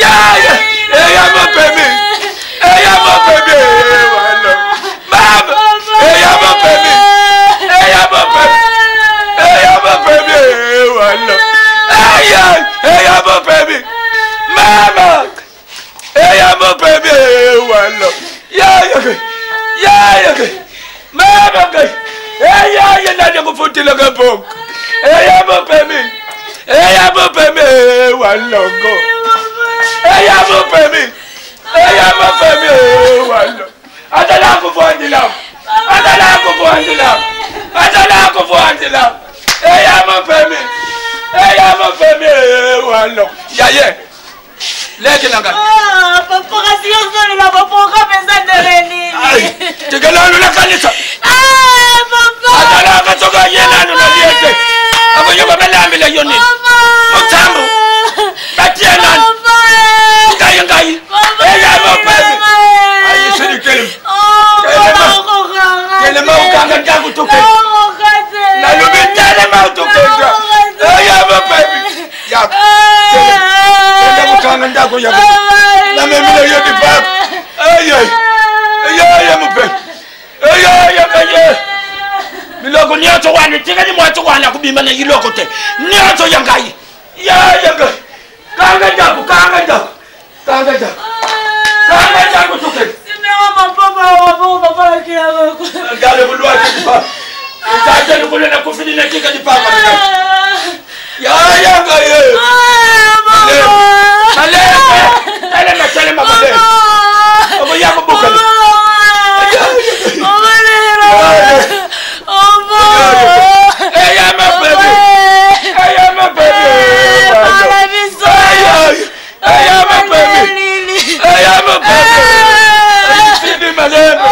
Yaya. Eya mopemi. Eya mopemi. Wana. Mama. Eya mopemi. Eya mopemi. Eya mopemi. Wana. Eya. Eya mopemi. Mama. Eya mopemi. Wana. Yaya. Yaya. Mama ngai. Eya ye nani akofutela ngai bongo? Eya mopemi. Eya mopemi. Walongo. Eya mopemi. Eya mopemi. Walongo. Azala kuvandila. Azala kuvandila. Azala kuvandila. Eya mopemi. Eya mopemi. Walo yaye leki na ngai. Ah, papa kasi yo ozolela papa oka mpenza ndenge nini? Tika nanu nakanisa. Ah, papa. Atalaka soki aye nanu nalie te akoyoka balambela yo nini motambo batie nanu ngai ngai eya mopesi ayisilikeli telema okanga ndako tokende nalobi telema tokende eya mopesi ya kenda kokanga ndako ya namemila yo lipapa eyeye mope eyeye biloko nyonso wana etikali mwasi wana kobima na iloko te nyonso ya ngai yeye ngai kanga ndako kanga ndako kanga ndako kanga ndako tokende ngale kulwaki lipapa etate lokolo nakufili natika lipapa yayanga ye malembe telema telema malembe okoya kobukana. Eyama baby, eyama baby, eyama baby, eyama baby, sidi malembe.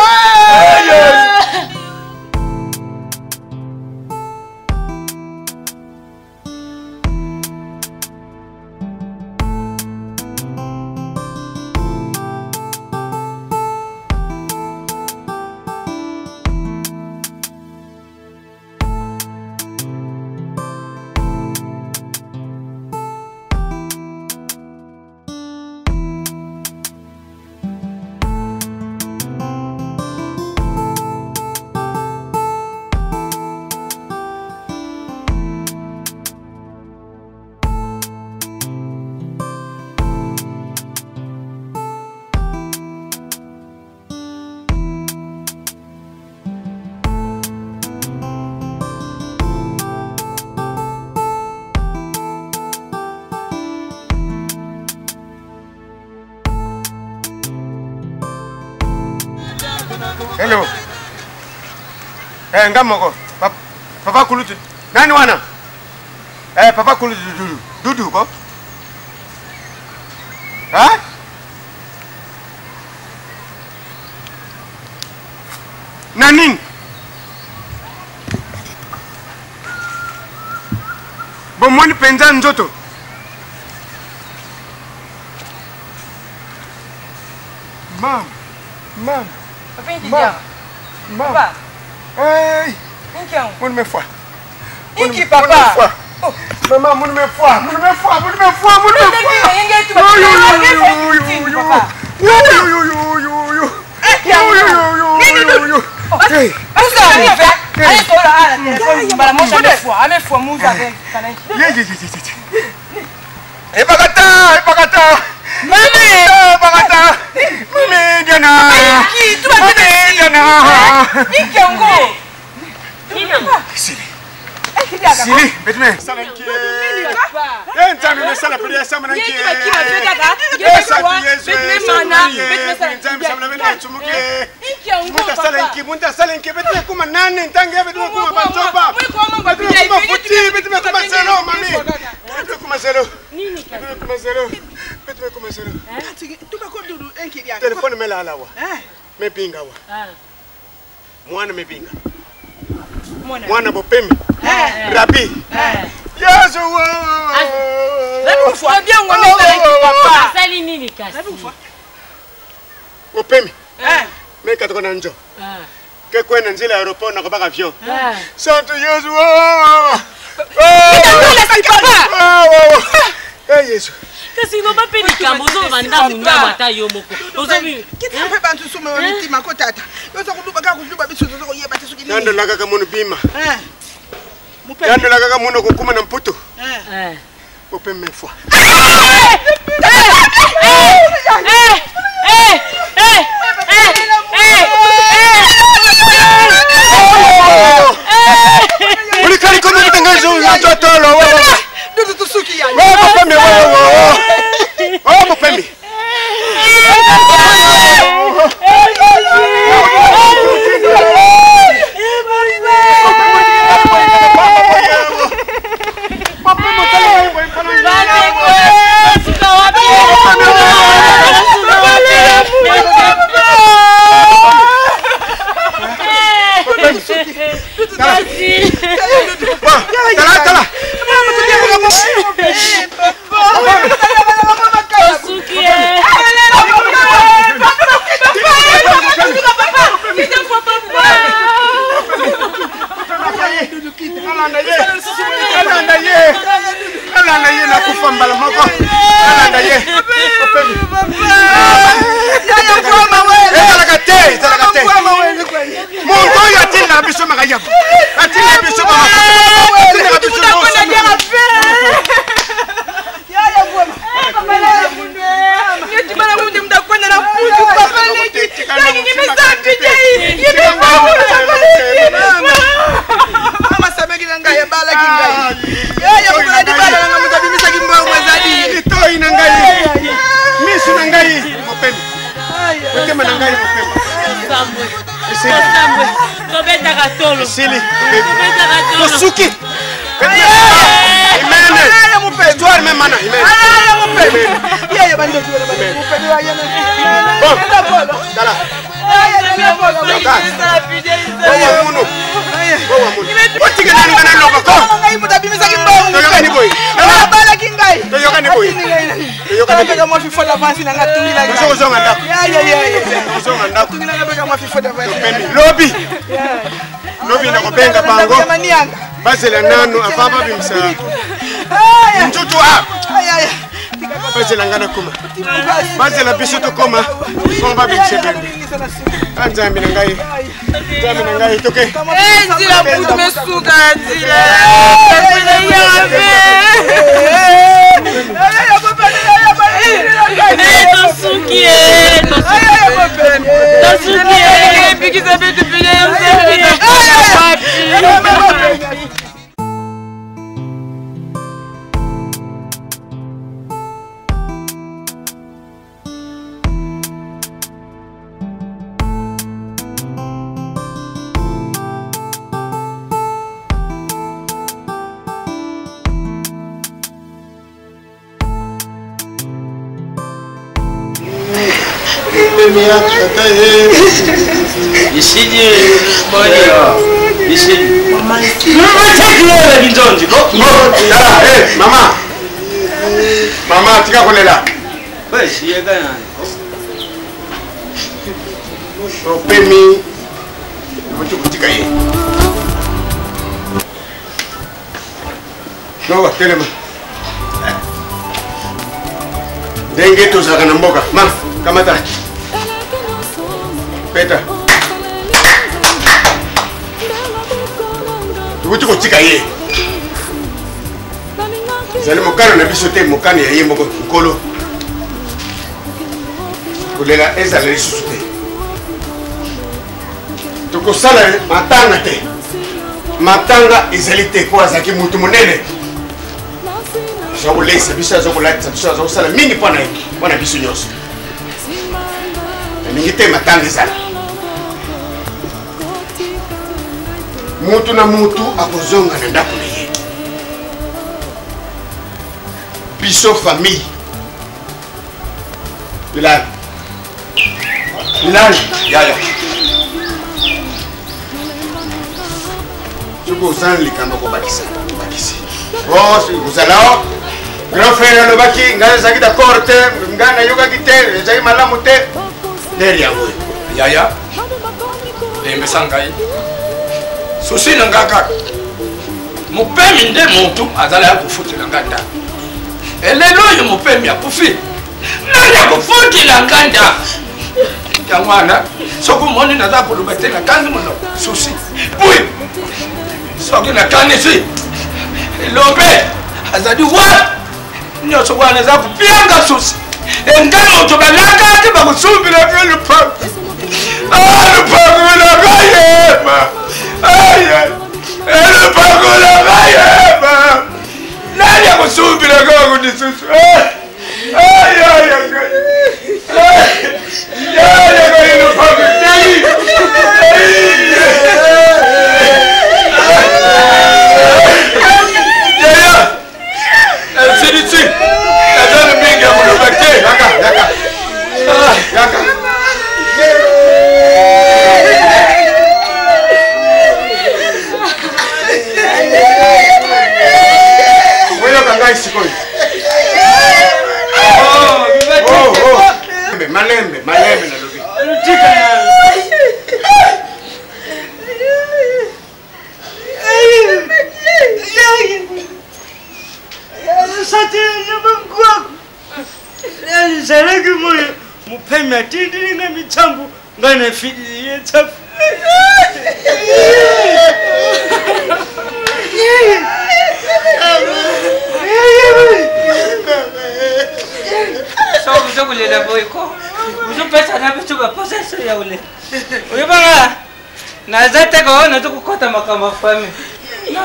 Hello. Eh, nga moko. Papa, papa kulutu. Nani wana? Eh, papa kulutu Dudu. Dudu ko? Ha? Na nini? Bomoni mpenza nzoto. Mama, mama. Papa, mama. Hey. Munu me foi. Inki papa. Mama, munu me foi, munu me foi, munu me foi, munu me foi. Yo yo yo yo yo. Yo yo yo yo yo. Yo yo yo yo yo. Hey. Ye ye ye ye. Ebakata, ebakata. Mami, ebakata. Mami Diana. Mami Diana. Inki yango. Sili. Sili, betme. Sala nkie. Eh, nzambe mesala pili ya sama na nkie. Eh, santu Yesu. Nzambe sama na bena tsumuke. Munta sala nkie, munta sala nkie, betme kuma nani ntange betme kuma bantoba. Betme kuma futi, betme kuma zero, mami. Betme kuma zero. Betme kuma zero. Betme kuma zero. Telefone melala wa. Mepinga wa. Mwana mepinga. Mwana bopemi. Rabi. Yesu. Asali nini kasi? Bopemi. Mekatoko na njo. Ke kwenda nzela ya aéroport nakobaka avion. Santu Yesu. Eh Yesu. Kasi loba mpe likambo ozoloba ndambu ndambu ata yo moko ozobi kita mpe bantu sume wa mitima ko tata yoza kuluba kaka kuluba biso toza koyeba te soki nini. Yandolaka munu bima. Yandolaka munu kokuma na mputu. Bopemi fois. Ulikali komi kutangazo ya tolo. Dudu tusuki ya. Wewe mupemi wewe. Wewe mupemi. Alanda ye, alanda ye, nakufa mbala moko. Alanda ye. Ezalaka te, ezalaka te. Moto oyo atindaka biso makayabu, atindaka biso atindaka biso Masameki na ngai abalaki ngai yaya mokolo libala nanga moto abimisaki mbongo ezali litoi na ngai, miso na ngai, mopemi motema na ngai mopema. Tobetaka tolo. Esili. Tobetaka tolo. Tosuki. Imene. Histoire même mana. Imene. Bon. Tala. Bowa munu. Bowa munu. Otika nani ngana loba ko. Ngai moto abimisaki mbongo. Toyokani boye. Abalaki ngai. Toyokani boye. Toyokani boye. Mwa fifo d'avance na nga tungila ngai. Tozonga ndako. Tozonga ndako. Tungila ngai beka mwa fifo d'avance. Lobi. Lobi nakobenga bango. Bazela nanu avant babimisa ntutu a bazela ngai nakoma, bazela biso tokoma bongo babimisa ebembe. A Nzambe na ngai, Nzambe na ngai, toke. Nzila butu mesuka ya nzila. Tosuki, tosuki, ebikisa betu pile. Isiji boni isiji. Mama kinzonzi ko. Tala, eh, mama. Mama, tika kolela. Basi yeka nani. Opemi okoki kotika ye. Nowa, telema. Ndenge tozalaka na mboka. Ma, kamata. Peta. Tokoki kotika ye. Ezali mokano na biso te, mokano ya ye moko Nkolo. Kolela ezala lisusu te. Tokosala matanga te. Matanga ezali te mpo azalaki moto monene. Aza koleisa biso, aza kolatisa biso, aza kosala mingi mpo na ye, mpo na biso nyonso. Nalingi te matanga ezala. Mutu na mutu akozonga na ndako na ye. Biso famille. Bilal. Bilal. Yaya. Soki osala likambo kobakisa, bakisi. Oh, ozala o. Grand frère alobaki ngai nazalaki d'accord te, ngai nayokaki te, ezalaki malamu te. Lere yango oyo. Yaya, lembesa ngai. Susi na ngai kaka. Mopemi nde motu azala ya kofutela ngai ndako. Elelo oyo mopemi akufi, nani akofutela ngai ndako? Yango wana soki omoni naza koloba te, nakangi monoko susi pui. Soki nakanisi elombe azali wapi, nyonso wana eza kopianga susi. Engai moto balakaki bakosumbela ngai lopango, lopango na ngai yema, lopango na ngai yema, nani akosumbela ngai yango lisusu? Nasilisi, naza na mingi ya koloba te. Yaka, yaka. Yaka. Oyoka ngai sikoyo. Oh, oh. Malembe, malembe nalobi. Ezalaki moyo mopemi atindili nga mitsambo nga na fili ye tsafu. So uzokulela boy ko uzopesa na biso baposa so ya kolela oyebanga naza te ko nazo kokota makambo ya famille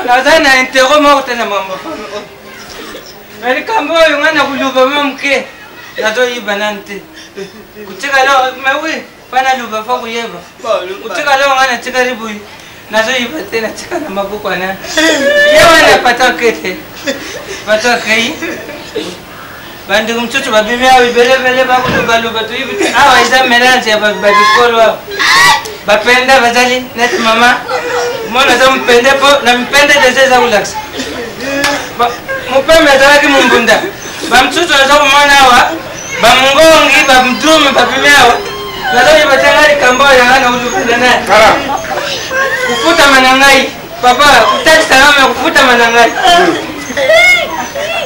naza na intero moko te na makambo ya famille oyo na likambo oyo ngai na koluba mwa moke nazoyiba nanu te kotikala mais oui mpa naluba fa koyeba kotikala oyo ngai natikali boye nazoyiba te natika na maboko wana ye wana pata kete pata akei bandeko mosusu babimi awa ebelebele bakolobaloba toyebi te awa eza melange ya babikolo awa bapenda bazali neti mama mwana aza mopende mpo na mipende deja eza kolakisa mopembe azalaki mombunda bamosusu aza komona awa bamongongi bamdume babimi awa nazoyeba te ngai likambo oyo yanga nakolobana naye kofutama na ngai Papa, kotalisa nga me kofutama na ngai.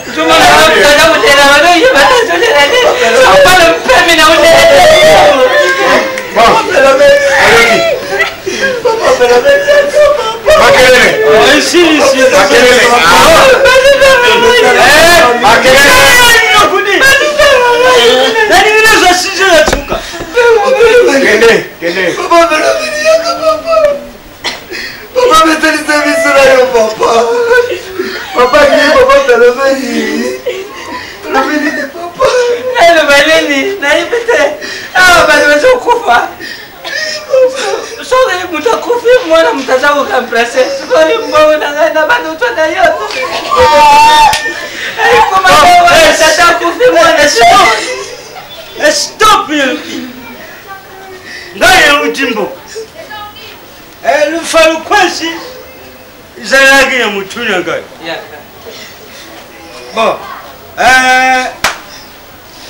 Tozomona kolela bazoyeba tozolela te. Sokopala mpemi na kolela te. Makelele. Makelele. Makelele. Nalingi nazwa sujet ya suka. Kende, kende. Papa mesalisa biso na yo papa. Papa nini papa tolobeli. Tolobeli nini papa? Naloba nini? Nayebi te. Awa bato bazokufa. Soki moto akufi mwana moto aza koremplace sikoyo mbongo na ngai na banoto na yo. Ekoma tata akufi mwana. Stop! Ngai euti mboka. Eh, lufa lukwesi ezalaki na motu na ngai bon eh,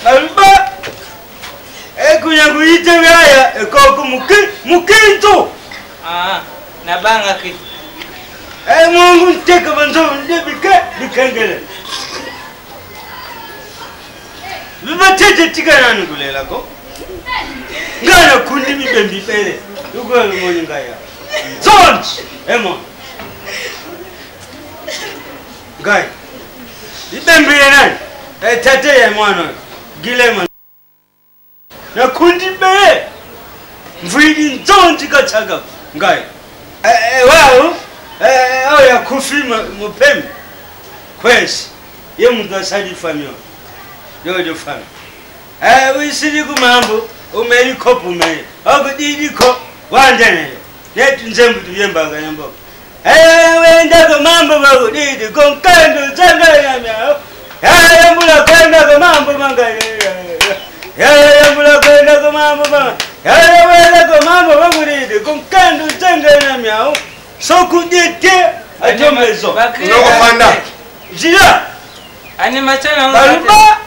baluba ekunya kuyitebaya ekoku mukintu ah, nabangaki eh, mungu nteka banzovu nde bike bikengele bibatete tika nanu kulela ko ngai nakundi mibembi pele lukola lumoni ngai ya nzonzi emo ngai ibembi ye nani tate ya mwana oyo gilema nakundi bele mvwidi nzonzi katsaka ngai wao oyo akufi mopemi kwesi ye mutu asali fami oyo yoyo fami wisili kumambo umeli kopu mele okudidiko wandenele netu nzembu tuyembaka na mboka wendako mambo makudidi konkando tsangayamyao yayambula kwendako mambo mangayambula kwendako mambo manga yayawendako mambo makudidi konkando tsangayamyao sokudite atomezo Nokofanda. jila animation baluba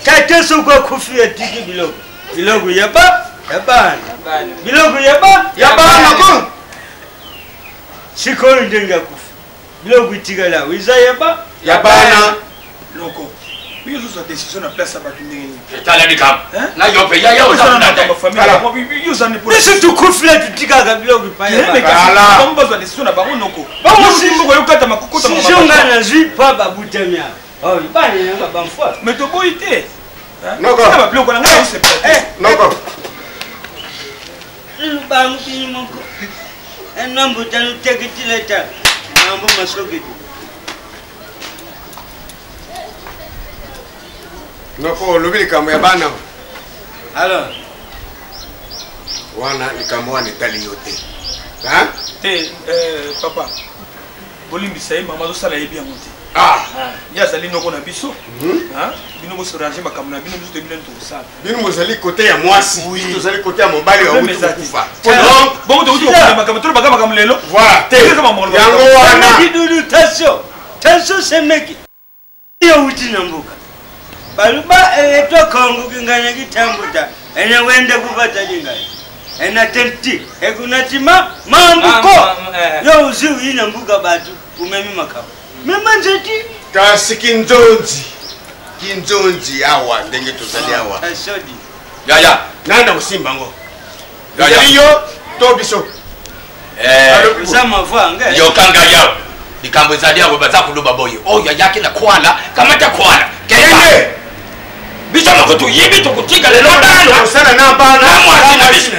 tate soki akufi atiki biloko biloko yaba ya bana biloko yaba Ya bana ko. Sikoyo ndenge akufi biloko etikala awa eza yaba Ya bana. Loko yo ozozwa décision na place ya bato ndenge nini? Etala likambo na yo mpe yaya oza kuna te. Biso tukufila tutikaka biloko epai bazwa décision na bango noko moko yokata makokota. Sijo ngai nazwi pa babutami awa bana yanga bamfwa. Mais toboyi te. Noko. Babiloko na ngai osepela te. Noko. Lubangu bino moko enambuta lutekitileta mambo masoketi. Noko olobi likambo ya bana. Alors wana likambo wana etali yo te. Hein? Te papa, bolimbisa ye, mama azosala yebi yango te. Ah. Ye azali noko na biso. Bino bosorange makambo na bino, biso toyebi nani tokosala. Bino bozali kote ya mwasi, biso tozali kote ya mobali Problème auti eza te. kokufa. Donc bongo tokuti kokunda makambo, tolobaka makambo lelo. Voilà, te. Eza makambo. Yango wana. Semeki dudu tasio tasio semeki yowuti na mboka baluba eletwa kongo kingana kitambuta ene wende kuvatali ngai ena tenti ekunatima mambuko yo uzi uyina mbuka batu. Omemi makambo. Mema nzeti. Kasi kinzonzi. Kinzonzi awa ndenge tozali awa. Yaya. Nani akosimba yango? Ezali yo to biso? Yoka ngai awa. Likambo ezali awa baza koloba boye. Oyo ayaki na kwala, kamata kwala. Kende. Biso moko toyebi tokotika lelo bana. Kosala na bana. Na mwasi na biso.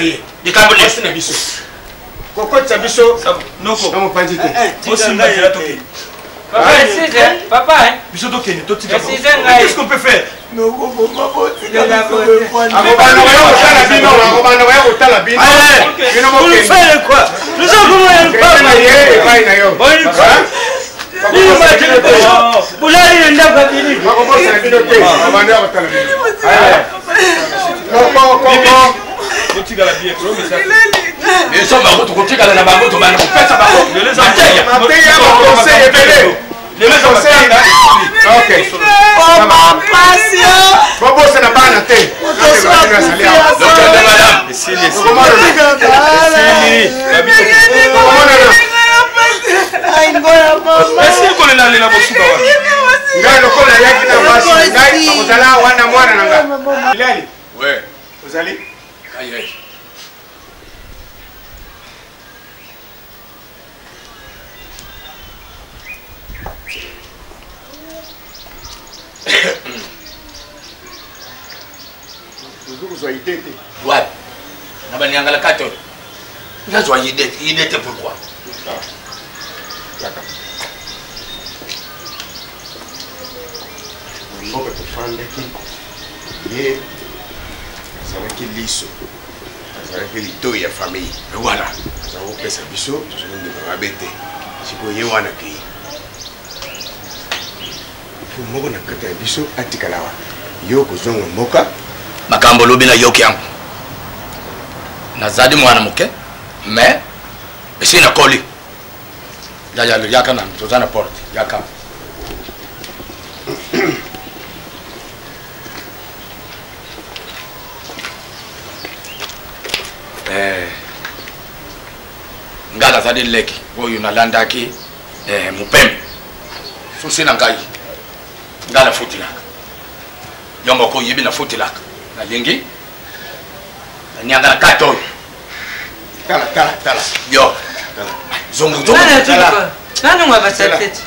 Likambo na biso. Kokotisa biso na mopanzi te. Bosimba nzela tokende. Papa, excuse, papa, hein. Biso tokende totika. Excuse ngai. Qu'est-ce qu'on peut faire? Akobanda koya kotala bino, akobanda koya kotala bino. Bino bokende. Kende na ye epai na yo. Bulali na ndako ya bili. Bakobosana bino te. Akobanda koya kotala bino. Koko, koko. Totikala bien. Biso bango tokotikala na bango tobanda kopesa bango mateya. Mateya ba conseil ebele. Conseil. Ok. Bobosana bana te. Esili kolelalela bosuka wana. Ngai lokola nayaki na basi ngai bakozala wana mwana na ngai. Bilali. Ouais. Ozali? Aïe aïe. Ozo kozwa idée te. Wapi? Na baniangala kati oyo. Nazwa idée, idée te pourquoi? Yaka. Na mboka tofandaki ye azalaki liso azalaki litoi ya famille. Voilà. Aza kopesa biso tozokondima mabe te. Sikoyo ye wana kei. Fo moko na kati ya biso atikala awa. Yo kozonga mboka. Makambo olobi nayoki yango. Nazali mwana moke mais esi nakoli. Yaya yaka nanu toza na porte yaka. Eh, nga nazali leki oyo nalandaki eh, mopeme susi na ngai nga nafutelaka yo moko oyebi nafutelaka nalingi nanianga na kati oyo tala tala tala yo zongonanonga basatete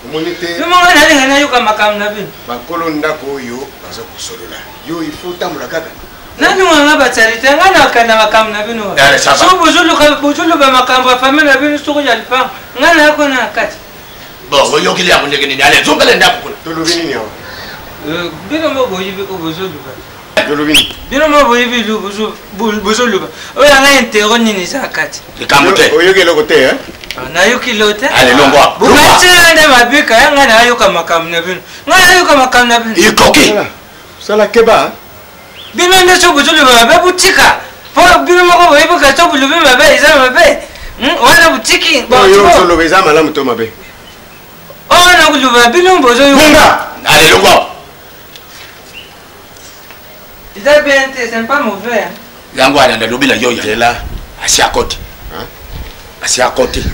omoni te yo moko nalinga nayoka makambo na bino bakolo ndako oyo baza kosolola yo ifo otambola kaka nanonga nga basali te nga nakanda makambo na bino soki bozoluka makambo ya famille na bino soki ya lipango nga nayako na kati bon oyokeli yango ndenge nini ale zongela ndako kuna tolobi nini awa bino moko boyebi oyo bozoluka tolobi nini bino moko boyebi bozoluka oyo yanga intero nini eza kati likambo te oyoki eloko te nayoki lo te ale longwa bokatina nde mabika ya ngai nayoka makambo na bino ngai nayoka makambo na bino ikoki sala keba bino nde so bozoloba mabe botika po bino moko boyebi ka so bolobi mabe eza mabe wana botiki oyo ozoloba eza malamu to mabe oyo nakoloba bino bozoyoka ale longwa eza bien te c'est pas mauvais yango wana nalobi na yo yela asi akoti asi akoti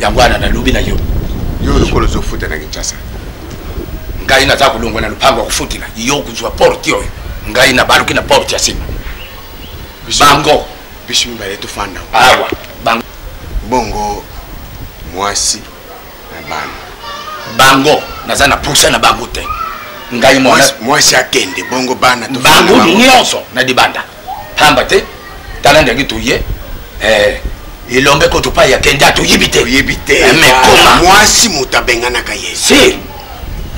yango wana nalobi na yo yo lokola ozofuta na kinshasa ngai naza kolongwa na lopango ya kofutela yo kozwa porte oyo ngai nabaluki na porte ya nsima bango biso mibale tofanda awa bango bongo mwasi na bana bango naza na posa na bango te ngai mwasi akende bongo bana bango nyonso na libanda pamba te tala ndenge toye eh, elombe koto pai akende atoyebi te oyebi te eh, mais koma mwasi moto abenganaka ye si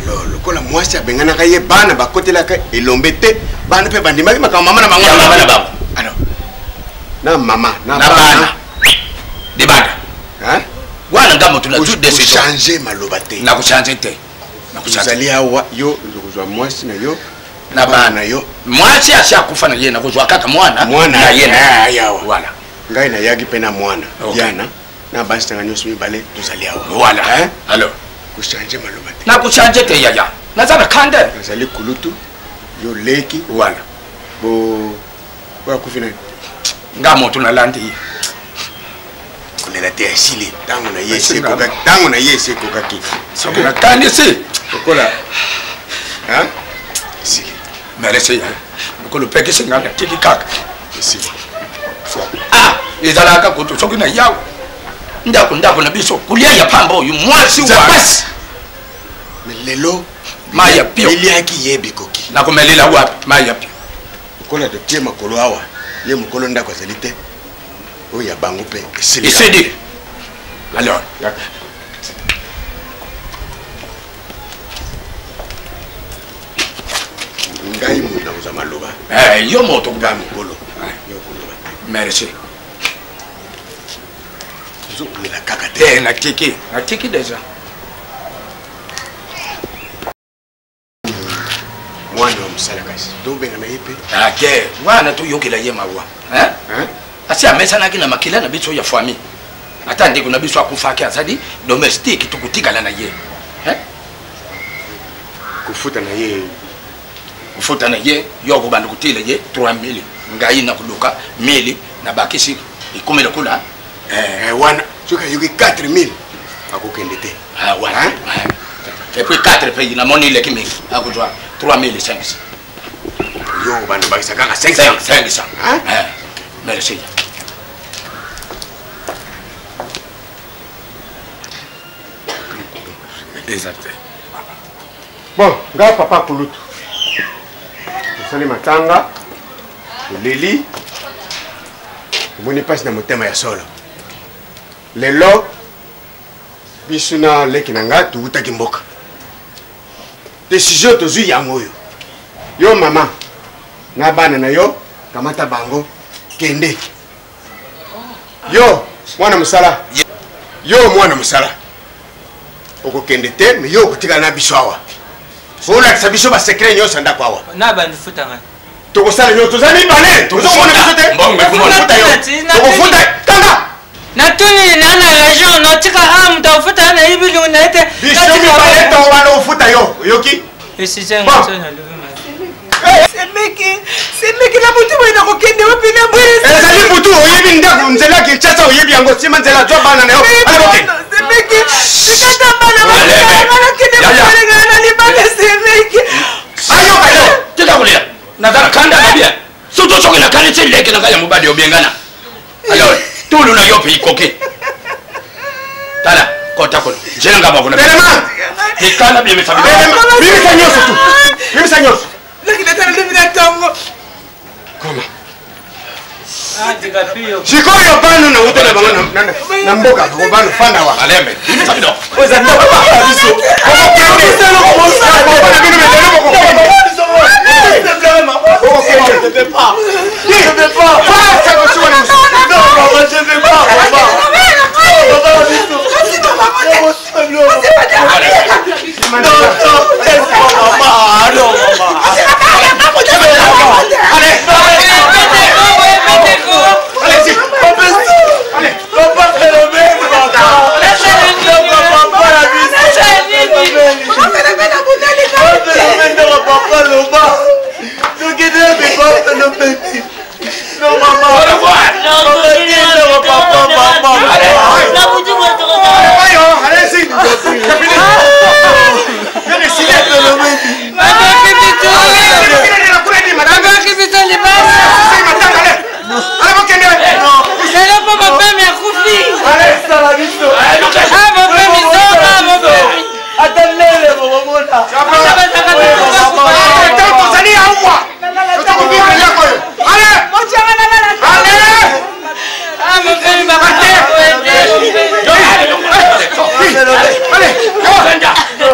alors lokola mwasi abenganaka ye bana bakotelaka elombe te bana mpe bandimaki makambo mama na bango mama na bango alors na mama na bana libanda wana nga moto na décision changer maloba te na kochange te ozali awa yo okozwa mwasi na yo na bana na yo mwasi asi akufa na ye nakozwa kaka mwana mwana na ye awa voilà ngai nayaki mpe na mwana diana na basi nanga nyonso mibale tozali awa voilà alors kochange maloba te nakochange te yaya naza na kanda nazali kulutu yo leki voilà bo oyo akufi nani nga moto nalandi ye. Kolela te, esili. Ntango na ye esi ekokaki. Ntango na ye esi ekokaki. Soki nakanisi lokola esili. Merci. Lokolo opekisi ngai natiki kaka. Esili. Ah, ezalaka kutu soki na yawe ndako ndako na biso kolia ya pamba oyo mwasi wa pasi. Mais lelo mai ya pio eliaki ye bikoki. Nakomelela wapi mai ya pio? Lokola totie makolo awa, ye mokolo ndako azali te. Oyo ya bango mpe esili. Esili. Alors, yaka. Ngai moto nakozwa maloba. Eh, yo moto ngai mokolo. Yo koloba te. Merci. Ozokolela kaka te. Eh, natiki, natiki deja. Mwana wa mosala kasi tobengana ye mpe. Ake wana toyokela ye mawa asi amesanaki na makila na biso ya famille, ata ndeko na biso akufaki azali domestique, tokotikala na ye. Kofuta na ye, kofuta na ye, yo okobanda kotela ye 3000, ngai nakoluka 1000 nabakisi, ekomi lokola wana soki ayoki 4000 akokende te. Wana et puis 4 mpe namoni eleki mingi, akozwa 3500. Yo obanda obakisa kaka 500. 500. Merci. Eza te. Bon, ngai papa kulutu tosali matanga, toleli, tomoni mpasi na motema ya solo. Lelo biso na leki na ngai towutaki mboka, décision tozwi yango oyo: yo mama na bana na yo, kamata bango, kende. Yo mwana mosala, yo mwana mosala okokende te, me yo okotikala na biso awa, olakisa biso basecret nyonso ya ndako awa. Na bandi futa ngai. Tokosala nyonso, toza mibale, tozomona biso te. Tokofuta yo, tokofuta kanga. Natuni na na région notika a moto akofuta na yebi lingo na ye te. Biso mibale tokobanda kofuta yo, oyoki? Semeki, semeki, na butu boye nakokende wapi na boye? Ezali butu, oyebi ndako, nzela ya Kinshasa oyebi yango, nsima nzela, zwa bana na yo, ale boke. Semeki, tikata bana batikanga, nakende kokolengana na libanda, semeki. Ayoka yo, tika kolela, naza na kanda na bien, surtout soki nakanisi leki na ngai ya mobali obengana. Alors tulu na yo mpe ikoki, tala kota kono nzela nga bakona ekana bimisa. Bimisa nyonso tu, bimisa nyonso. Nakende na ntongo. Koma sikoyo bano nauta na bango na mboka, bano fanda wa alembe, bimisa bino. Oza ndako ya biso, okokende na bino melelo, bokokende. Je vais pas. Je vais pas. Non, maman, je vais pas, maman. Non, non, laisse-moi, maman. Non, maman. Allez, allez, allez. Papa phénomène, papa. Papa, la vie. Phénomène, papa, loba. Tokende papa phénomène. Non, maman. Maman, papa, maman. Allez-y. Lelo mpo mapemi akufi. Mapemi zoba, mapemi. Ata lele bokomona. Tozali awa, tozokovivre eloko oyo. Ale, ale,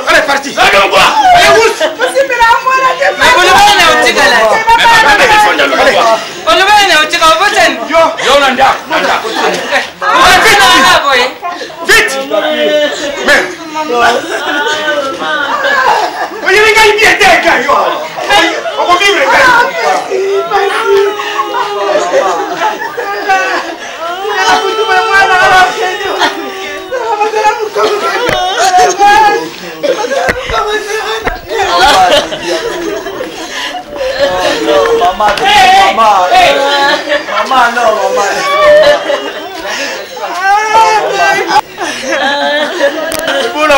allez, parti. Allez, rousse. Olobana na otika obotani. Yo na ndako, na ndako. Boye. Vite. Mais oyebi ngai bien te, ngai yo okovivre ngai. Maman, maman, maman, non, maman.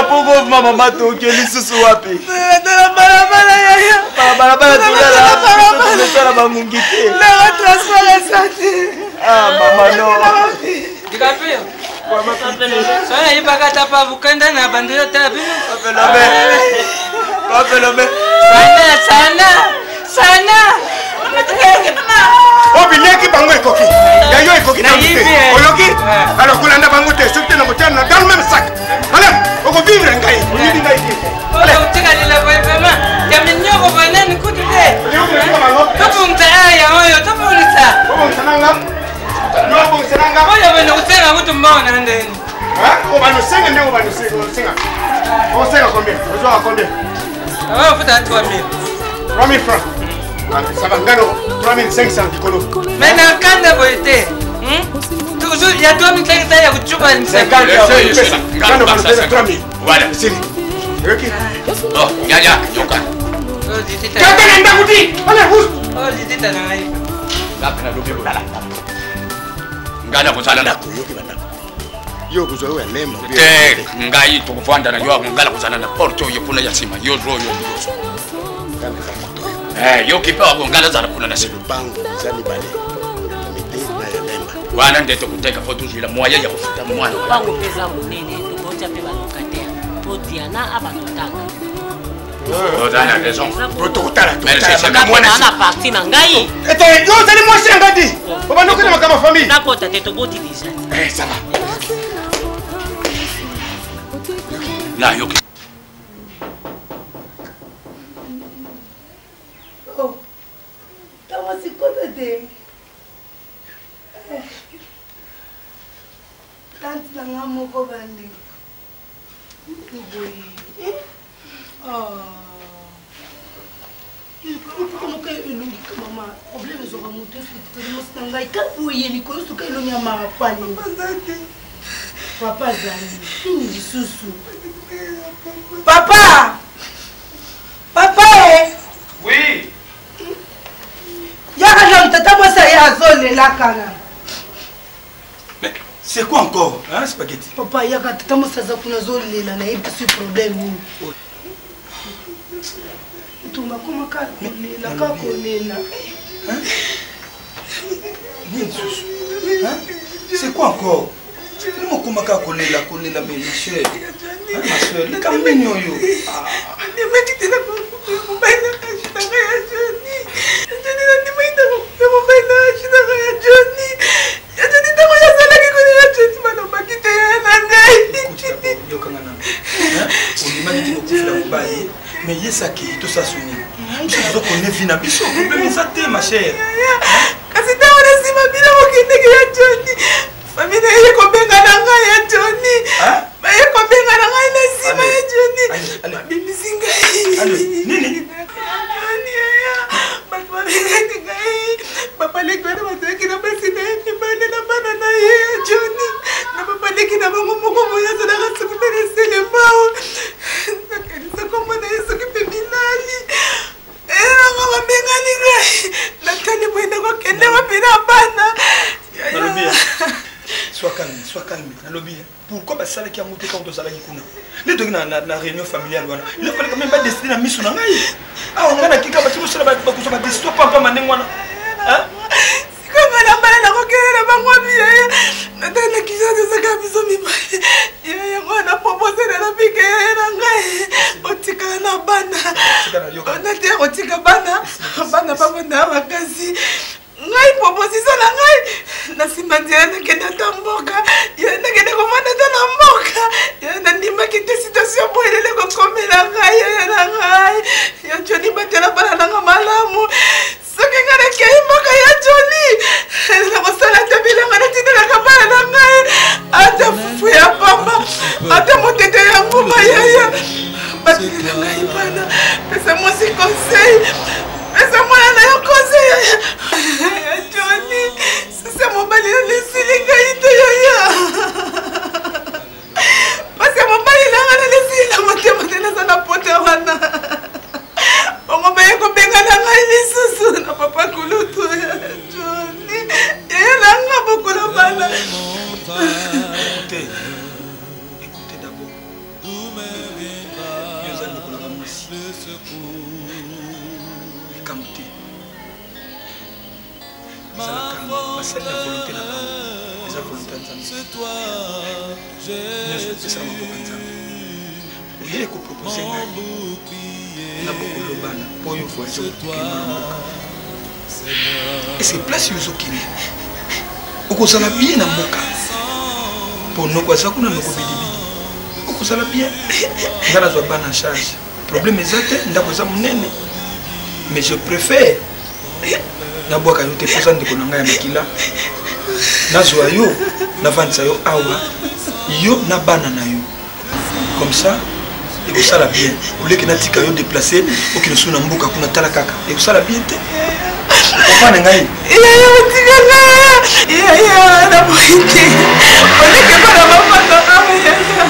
poko mama toke lisusu wapi? Na balabala yaya. Balabala tolala tosala bangungi te. Nanga transport eza te. Ah mama no. DiCaprio. Soki nayebaka ata pa bukanda na bandela tala bino. Sana sana sana. Oyo biliaki bango ekoki ya yo ekoki nanu te oyoki alors kolanda bango te soki te na kotia na dans le même sac ale okovivre ngai oyebi ngai te. Otikalela boye vraiment ya minyoko banani kutu te. Tobongisa aya oyo tobongisa. Obongisa nanga obongisa nanga. Oyo bana kosenga kutu mbongo na ndeni. Obana osenga ndenge obana osenga osenga combien ozwaka combien? Ofuta 3000. 3000 francs. Ça va, ngano 3500 likolo. Mais na kanda boye te. Toujours ya 3500 ya kuchupa Ngano 3000. Voilà. Sili. Yoki. Oh, yaya, yoka. Kaka na ndako ti. Allez, rouge. Oh, litita na ngai. Ngapi na lobi boye. Ngai nakozala ndako yoki bandako. Yo kozwa oyo ya lemba. Te, ngai tokovanda na yo awa ngai nakozala na porte oyo kuna ya nsima yo zwa oyo liboso. Eh, yo kipe wako ngai nazala kuna na nsima. Lopango eza mibale. Mite na ya lemba. Wana nde tokoteka mpo tozwila moyen ya kofuta mwana. Lopango mpe eza monene tokotya mpe balocataire mpo Diana abalotaka. Oza na raison. Tokotala tokotala na parti na ngai. Ete yo ozali mwasi ya ngai ti. Obanda okende makambo ya famille. Nakota te toboti deja. Eh, ça va. Na yoki. Oh. Ntango sikota te. Tante na nga moko bandeko. Boye. Moko elongi mama problème ezwaka moto mwasi na ngai ka boye mikolo soka elongi ya mara pali papa azali nini lisusu papa papa e oui yaka nanu tata mwasi aye azolelaka na. Mais c'est quoi encore, hein, spaghetti? Papa, yaka tata mwasi aza kuna azolela nayebi te soki problème nini. Ntumba akoma kaka kolela kaka kolela. Nini lisusu? Hein? C'est quoi encore? Nini okoma kaka kolela kolela mais ma soeur? Hein, ma soeur, likambo nini oyo? Nandimaki te na mobali na ngai ya Johnny. Johnny nandimaki te na mobali na ngai ya Johnny. Ya Johnny ntango ye azalaki kuna ya Johnny balobaki te yaya na ngai. Yokanga nanu. Ondimaki te kokufela mobali mais ye saki tosala soni. Biso tozokone vi na biso problème eza te ma chère. Kasi ntango na nsima bino bokendeki ya Johnny. Famille na ye kobenga na ngai ya Johnny. Baye kobenga na ngai na nsima ya Johnny. Babimisi ngai. Nini? Johnny yaya. Bato babengaki ngai. Bapaleki wana bazalaki na basi na ye mibale na bana na ye ya Johnny. Na bapaleki na bango moko boye azalaka soki mpe na Selembao. Nakanisa kombo na ye soki mpe Bilali. Elongo babengani ngai. Natali boye nakokende wapi na bana. Nalobi sois calme, sois calme. Nalobi pourquoi basalaki yango te ntango tozalaki kuna nde toki na, na, na réunion familiale wana il fallait quand même badeside na miso na ngai awa ngai nakika bati kosala bakozwa badeside pampamba ndenge wana. Sikoyo ngai na bana nakokende na bango wapi yaya? Natali na kisasa ezaka biso mibale yaya, yango wana propose na nabika yaya na ngai otikala na bana ona te kotika bana bana bavanda makasi. Ngai proposition na ngai na nsima nzela nakende ata mboka, nakende kovanda ata na mboka. Nandimaki te situation boye elele kokomela ngai yaya na ngai ya Joni. Batela bana nanga malamu. Soki ngai nakei mboka ya Joni nakosala ata bilanga natindelaka bana na ngai ata fufu ya pamba ata motete ya nguma yaya. Batelela ngai bana, pesa mwasi conseil, pesa mwana na yo conseil yaya ya Joni. Sisi mobali nalesili ngai te yaya, pasi ya mobali nanga nalesili na motema te. Naza na pota wana bango baye kobengana ngai lisusu na papa kulutu ya Joni yaya nanga bokola bana. Écoutez, écoutez d'abord. Likambo te. Zala calme. Basali na volonté na bango. Eza volonté ya Nzambe. Nyonso epesa na maboko ya Nzambe. Oye kopropose ngai na bokolobana mpo oyo voyage okokende na mboka. Ese place yo ozokende okozala bien na mboka mpo noko aza kuna noko bidibidi okozala bien nga nazwa bana en charge problème eza te ndako eza monene mais je préfère nabwaka yo te mpoza ndeko na ngai ya makila nazwa yo navandisa yo awa yo na bana na yo comme ça ekosala bien oleke natika yo déplace okende su na mboka kuna tala kaka ekosala bien te opa na ngai yaya otika nga yaya naboyi te oleke bana bafanda awa yaya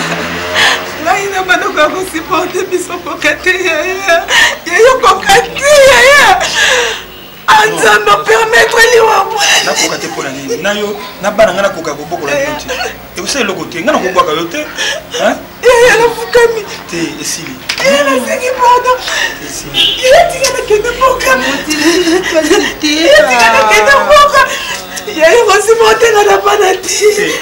ngai na bandoko ya kosupporte biso koka te yaya yaya koka te yaya nzambe opermettre liwa nakoka te mpo na nini na yo na bana ngai nakoka kobokola bino te ekosala eloko te ngai nakobwaka yo te yaya nafukami te esili yaya nasengi pardon yaya tika nakende mboka tika nakende mboka yaya kosima otenga na bana te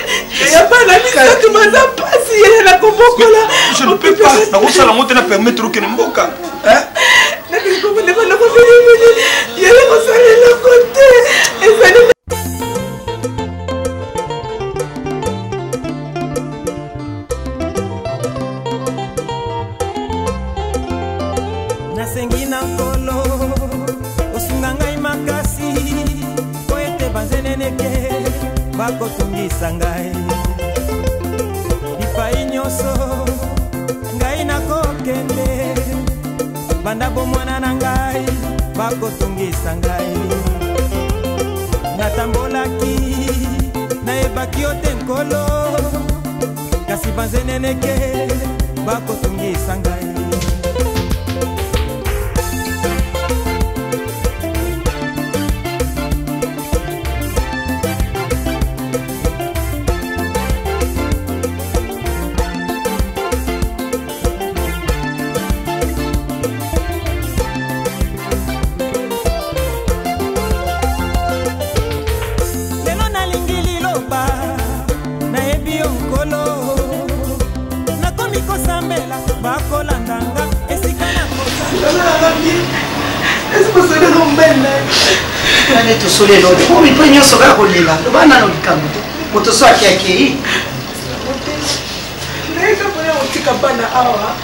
yaya bana misato baza mpasi yaya nakobokola je ne peux pas nakosala yango te na permettre okende mboka nakende kobolema nakobilibili yaya kosala eloko te ezali. Nasengi na Nkolo osunga ngai makasi po ete banzeneneke bakotungisa ngai bipai nyonso ngai nakokende banda bomwana na ngai bakotungisa ngai natambolaki nayebaki yo te Nkolo kasi banzeneneke bakotungisa ngai. Lelo nalingi liloba nayebi yo Nkolo nakomi kosambela bakolanda nga esika nane tosoli eloko po mipo nyonso kaka kolela loba nano likambo te moto so ake akei. Naye koya kotika bana awa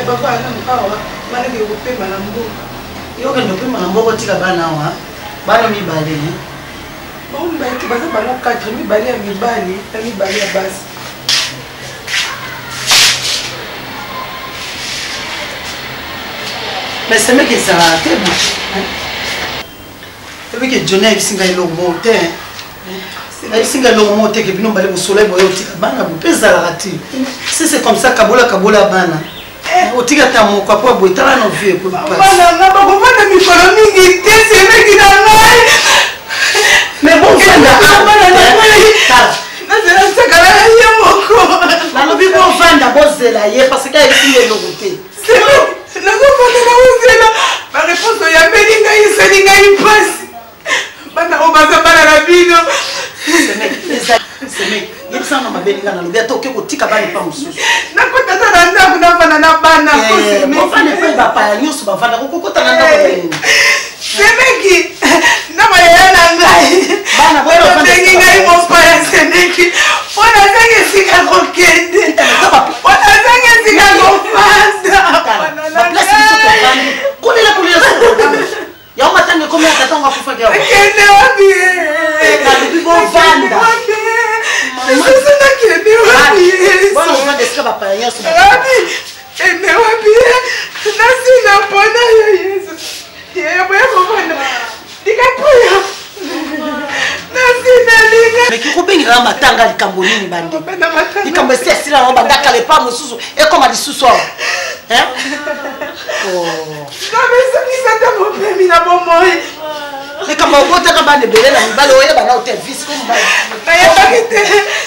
bavaa nanu awa banakende kopema na mboka. Yo okende kopema na mboka otika bana awa bana mibale? Bango mibale te, baza bango 4, mibale ya mibali na mibale ya basi. Mais semeki ezalaka te bo ebike Johnny ayebisi ngai eloko moko te, ayebisi ngai eloko moko te ke bino mbale bosola boye otika bana bo mpe ezalaka te. Si c'est comme ça, kabola kabola bana otika ata moko apo boye tala na vie ekomi. Bana nga bakovanda mikolo mingi te, semeki na ngai. Mais bovanda. Bana na ngai nazela nsakala na ye moko. Nalobi bovanda bozela ye parce que ayebisi ngai eloko te. Nazofanda na ozela bareponse oyambeli ngai esali ngai mpasi. Bana oyo baza bana na bino. Semeki yebisanga na mabe ninga nalobi ata oke kotika bana epa mosusu. Nakota ta na ndako nafanda na bana. Bovanda epai bapaya nyonso bavanda kokokota na ndako nini? Semeki na bayaya na ngai babengi ngai mopaya semeki mpo nazangi esika kokende, mpo nazangi esika kofanda. Baplace biso tovandi kolela kolela yango matanga ekomi ya tata ngo akufaki awa. Kende wapi? Nalobi bovanda. Lisusu nakende wapi? Bwana ovanda esika bapaya nyonso. Wapi ende wapi? Nasila mpona yo Yesu yaya boya kovanda likapoyo nasinalinga. Meki kobengela matanga likambo nini bande likambo esi esila yango banda kala epa mosusu ekoma lisusu awa. Nabesangisa ta mopemi na bomoi. Likambo obotaka bana ebele na mibale oyeba na ote visi ko mobali. Nayebaki te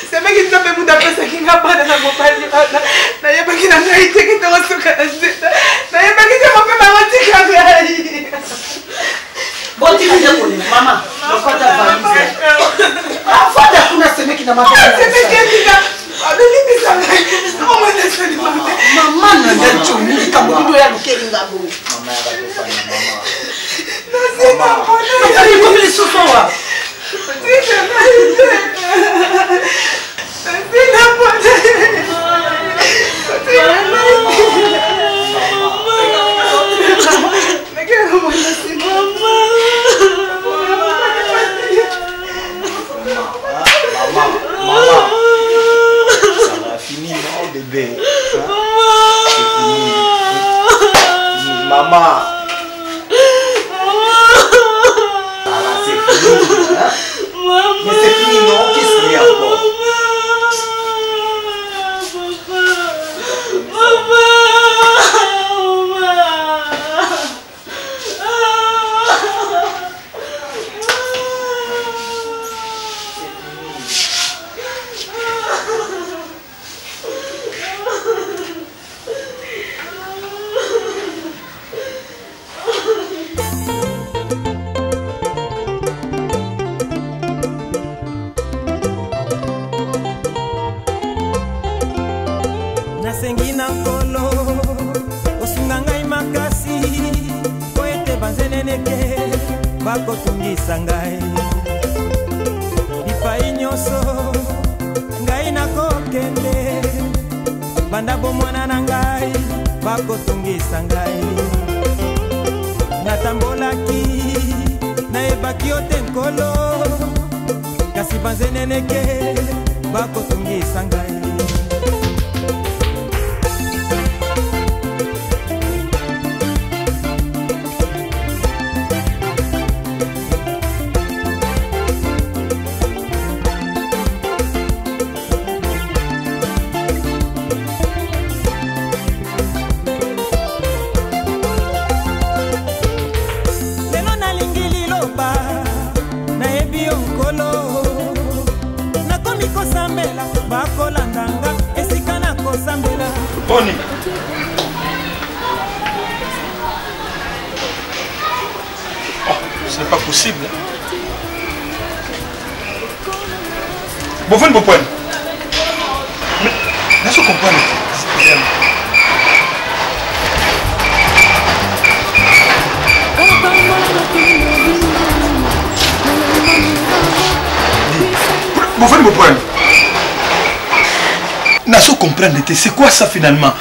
semeki Nzambe mutu apesaki nga bana na mobali wana. Nayebaki na ngai te ke tokosuka na nzela. Nayebaki te. na mama nanga joni likambo nini oyo alukeli nga boye ekomi lisusu awa. Maman, maman. Ça va fini, non, bébé hein? C'est fini. Fini. Maman. Ça va, c'est fini. Hein? Mais c'est fini, non Qu'est-ce qu'il y a encore? Nasengi na Nkolo osunga ngai makasi po ete banzeneneke bakotungisa ngai bipai nyonso ngai nakokende banda bomwana na ngai bakotungisa ngai natambolaki nayebaki yo te Nkolo kasi banzeneneke bakotungisa ngai. Lelo nalingi liloba nayebi yo Nkolo nakomi kosambela bakolanda nga esika nakosambela. Boni. Oh, ce n'est pas possible. Bofani bopwani. Mais nazo comprendre te. Bofani bopwani. Nazo comprendre te. C'est quoi ça finalement?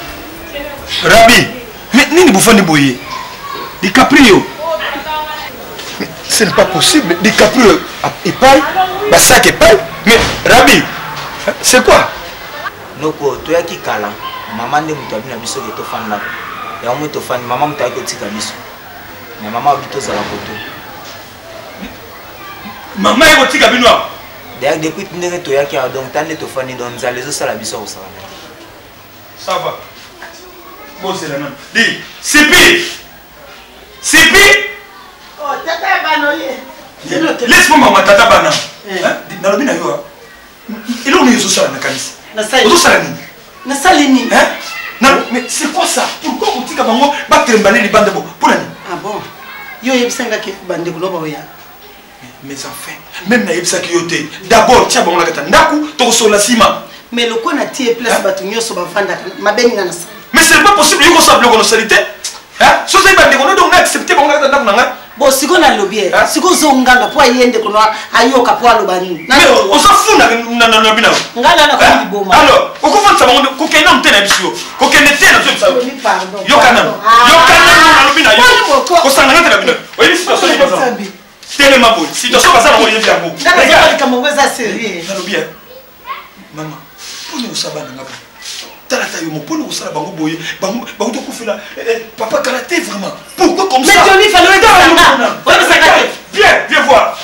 Rabbi, mais nini bofani boye? DiCaprio. Mais ce n'est pas possible. DiCaprio epai, basak epai. Mais Rabbi, c'est quoi? Noko toyaki kala mama nde moto abi na biso ke tofanda yango moi tofandi mama moto ayaki kotika biso me mama abi tozala koto. Mama ye kotika bino awa? D'ailleurs depuis ndenge toyaki awa donc ta nde tofandi donc nzala ezosala biso kosala. Ça va. Bozela nano. Di, Sipi! Sipi! Oh, tata ya bana oye. Laisse-moi mama tata bana. Hein? Nalobi na yo. Eloko nini ozosala na kanisi? Ozosala nini? Nasali nini? Hein? Non, mais c'est quoi ça? Pourquoi kotika bango batrembale libanda bo? Mpo na nini? Ah bon? Yo oyebisanga ke bandeko no baoya. Mais enfin, même nayebisaki yo te. D'abord, tia bango na kati ya ndako, tokosolola nsima. Mais lokola natie place bato nyonso bavandaka, mabe ninga nasali? Mais c'est pas possible, yo kosala biloko nosali te. Hein? Soki ozali bandeko no, donc na accepte bango na kati ya ndako na ngai. Bon, sikoyo nalobi ye sikoyo ozonganga mpo aye ndeko no ayoka mpo aloba nini? Mais oza fou na nalobi na yo. Ngai na nakomi liboma. Alors, okofandisa bango kokende nanu te na biso yo. Kokende te na biso. Yoka nanu. Yoka nanu nalobi na yo. Kosangana te na bino. Oyebi situation nini baza? Telema boye. Situation baza nango oyebi yango. Likambo yango eza sérieux. Nalobi ya mama, mponi osala bana nga boye? Tala ta yo mo, mponi kosala bango boye? Bango tokufela papa kala te vraiment. Pourquoi comme ça? Mais Johnny, fallait oyebisa nga. Oyebisa nga te. Viens, viens voir.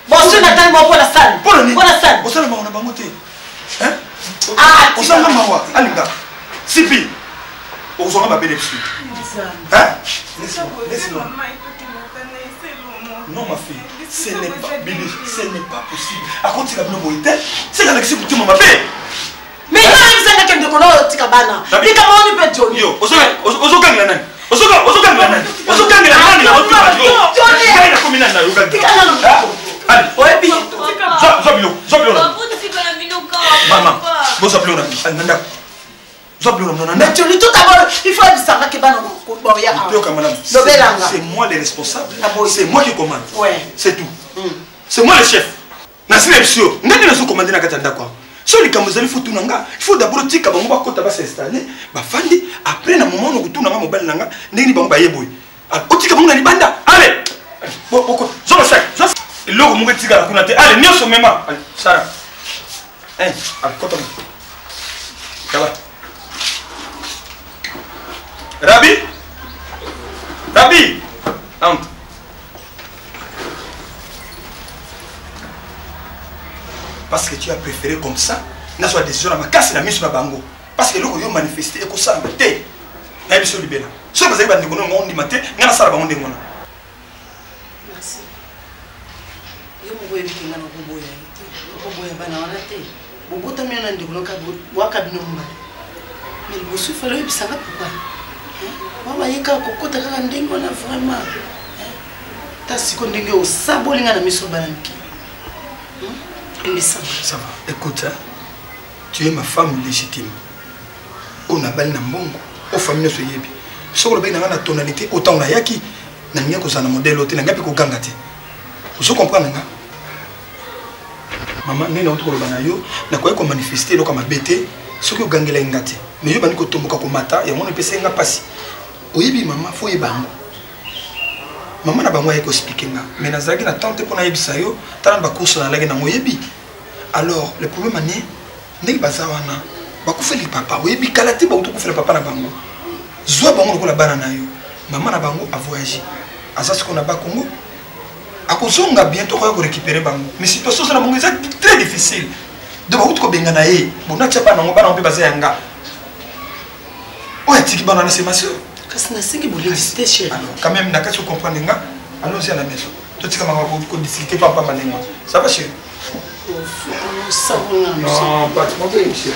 Bon, soki natali moko mpo na sali. Mpo na nini? Mpo na sali. Osala mawa na bango te. Hein? Osala mawa, alinga. Sipi. Okozwanga mabele biso. Hein? Laisse-moi, laisse-moi. Non ma fille, ce n'est pas Bibi, ce n'est pas possible. Akotika bino boye te. C'est alakisi kotuma mabe. Mais yo oyebisanga ke ndeko na oyo otika bana. Likambo wani mpe Johnny. Yo, ozokangela nani? Ozokangela nani? Ozokangela nani na otuma yo? Ngai nakomi nani na yo kangela? Allez. Oyebi. Zwa biloko, zwa biloko. Mama, bozwa biloko na ndako. Zwa biloko na ndako. Mais tu lui tout d'abord, il faut ayebisanga ke bana boya awa. Yoka madame. Lobelanga. C'est moi le responsable. C'est moi qui commande. Ouais. C'est tout. C'est moi le chef. Nasila biso yo. Ngai nde nazo commander na kati ya ndako awa. So likambo ezali faut tuna nga. Il faut d'abord tika bango bakota ba s'installer, bafandi après na moment okotuna nga mobali na nga ndenge nini bango baye boye. Otika bango na libanda. Allez. Boko. Zwa sac. Zwa eloko moko etikala kuna te. Allez, nyonso mema. Allez, Sarah. Eh, allez, kota. Kaba. Rabi? Rabi? Entre. Parce que tu as préféré comme ça, nazwa décision na makasi na miso na bango. Parce que eloko yo manifester ekosalama te. Nayebi biso libela. Soki bazali bandeko na bango ndima te, ngai nasala bango ndenge wana. Merci. Yo moko oyebi ke ngai nakoboya ye te. Nakoboya bana wana te. Bobotami yo na ndeko na bwaka bino mibale. Mais liboso ifale oyebisa nga papa. Mama ye kaka kokota kaka ndenge wana vraiment. Ta siko ndenge osaboli nga na miso bana mike. Limbisa. Ça va. Écoute, hein, tu es ma femme légitime. Oyo nabali na mbongo, oyo famille nyonso eyebi. Soki olobaki na ngai na tonalité oyo ntango nayaki, nalingi kozala na modèle oyo te, nalingi mpe koganga te. Ozo comprendre nga? Mama, ndenge nauti koloba na yo, nakoki komanifeste eloko ya mabe te soki ogangelaki nga te. Mais yo obandi kotomboka komata, yango wana epesaki nga mpasi. Oyebi mama, fo oyeba yango. Mama na bango ayaki koexplike nga, mais nazalaki na temps te mpo nayebisa yo, tala na bacourse nalaki nango, oyebi. Alors, le problème ane, ndenge baza wana, bakufeli papa, oyebi kala te bauti kokufela papa na bango. Zwa bango lokola bana na yo. Mama na bango a voyage. Aza sikoyo na Bas-Congo. Akozonga bientôt akoya korécupérer bango. Mais situation oza na bango eza très difficile. Donc bauti kobengana ye. Bon, natia bana yango, bana yango mpe baza ya nga. Oyo atiki bana wana c'est ma soeur. Kasi nasengi bolimbisi te chéri. Alors, quand même, na kati comprendre nga, allons-y à la maison. Totika makambo kodiscute pamba ndenge wana. Ça va chéri? Non, pas de problème, chéri.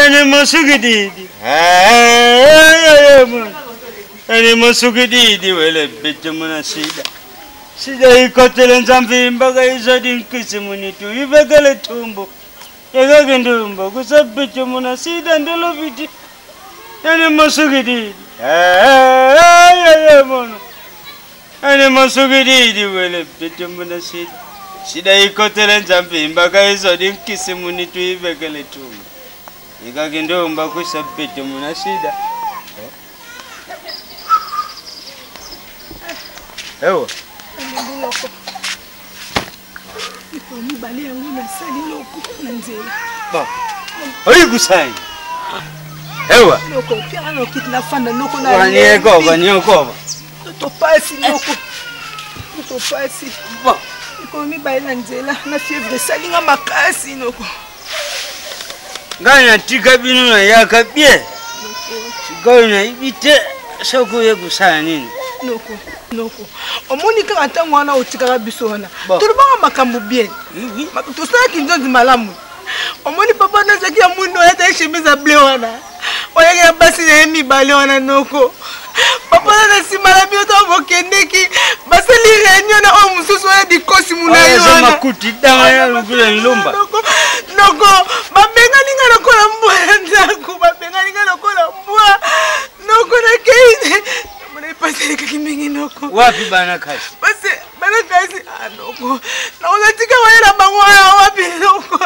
Ni masukididi. Ni masukididi wele bitu muna sida. Sida ikotele nzambi mbaga izodi nkisi munitu ivegele tumbo. Ekake ndumbo kusabitu muna sida ndolo biti. Ni masukididi. Ani masukididi wele bitu muna sida. Sida ikotele nzambi mbaga izodi nkisi munitu ivegele tumbo. Ikake ndumba kusabitu muna sida. Ewa. Nalombi mikolo mibale yango nasali loko na nzela. Bon. Oyi kusai. Ewa. Noko piaka na okiti nafanda noko na Wanyekoba nyekoba. Toto pasi noko. Toto pasi. Bon. Mikolo mibale na nzela na fièvre esali nga makasi noko. Ngai natika bino nayaka bien. Sikoyo nayebi te soki oye kosala nini. Noko, noko. Omoni kaka ntango wana otikaka biso wana. Tolobaka makambo bien. Tosalaki nzonzi malamu. Omoni papa nazalaki ya mwindo ayataki chemise ya bleu wana. Oyaki na basi na ye mibale wana noko. Papa na na nsima na bino ntango bokendeki basali réunion na oyo mosusu oyo dikosi molai eza wana. makuti danga ya lokola nlomba. Noko babengani nga lokola mbwa ya ndako, babengani nga lokola mbwa. Noko nakei namona epasi elekaki mingi noko. Wapi bana kasi? Pasi bana kasi ah noko. Nakoza tika bayela bango awa wapi noko.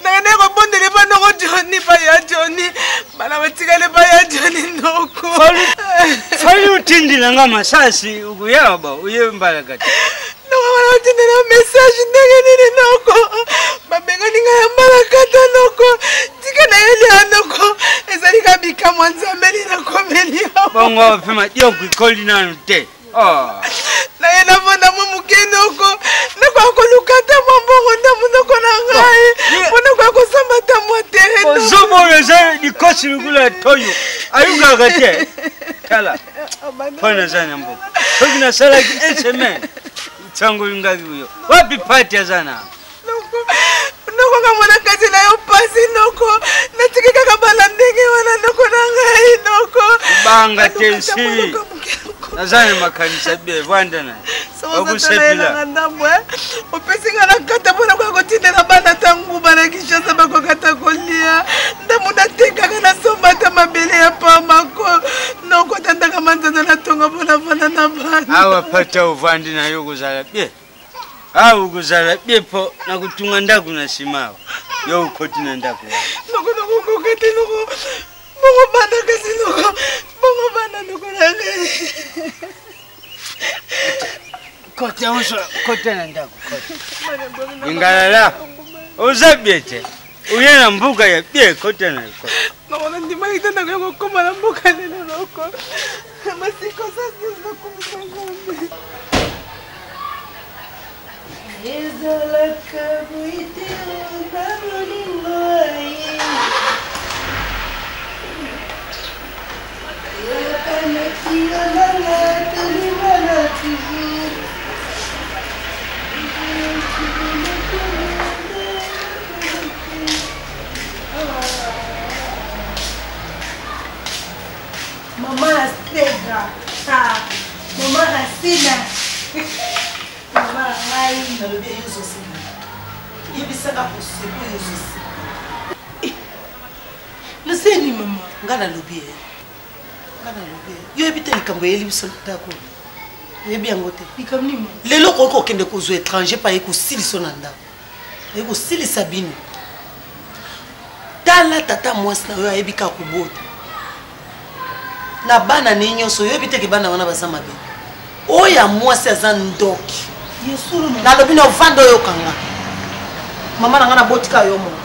Nakendaki kobondela epa noko Johnny pa ya Johnny. Bana batikali pa ya Johnny noko. Fali otindela nga masasi ukuyaba uye mbala kati. Noko bana batindela message ndenge nini noko. Babengani ngai ya mbalakata noko. Tika nayeli ya noko. Ezali ka bikamwa Nzambe nini nakomeli awa. Bongo pe madioko ekoli nanu te. Oh. Naye navanda mwa moke noko. Nakoka koluka ata mwa mbongo nda monoko na ngai. Mpo nakoka kosomba ata mwa tere. Ozoba oyo eza likosi lokola toyo. Ayukaka te. Tala. Mpo naza na mboka. Soki nasalaki une semaine. Ntango olingaki oyo. Wapi pati aza na? Noko nga mwana kasi na yo pasi noko. Natiki kaka bana ndenge wana noko na ngai noko. Banga te nsi. Naza na makanisa be vanda na. Okusepela. Ndambo eh. Opesi nga na kata mpona koya kotindela bana ata nguba na Kinshasa bakoka ata kolia. Ndambo natekaka nasomba ata mabele ya pamba ko. Noko atandaka manzanza na tonga mpona vanda na bana. Awa pata ovandi na yo kozala bien. Awa okozala bien mpo na kotunga ndako na nsima awa. Yo okoti na ndako. Noko nakokoka te noko. Bongo bana kasi noko. Bongo bana noko na ngai. Kota oso, kota na ndako. Kota. Ingalala. Oza bien te. Oye na mboka ya bien kota na kota. Noko nandimaki te nakoya kokoma na mboka lelo noko. Masiko sasi nakumisa Nzambe. Ezalaka boye te na bolingo aye. Yokanaki yo na nga tolingana toujours. Mama Astega, ah, Mama Racine. Mama na ngai. Nalobi ye ozosenga. Yebisaka koseko ye ozosenga. Naseni mama. Nga nalobi ye. Nga nalobi ye. Yo oyebi te likambo eyeli biso na ndako. Oyebi yango te. Likambo nini? Lelo okoki kokende kozwa étranger pa ye kosilisa na ndako. Ye kosilisa bino. Tala tata mwasi na yo ayebi kaka kobota. Na bana ne nyonso oyebi te ke bana wana baza mabe. Oyo ya mwasi aza ndoki. Nalobi na ovanda oyoka nga. Mama na nga nabotika yo moko.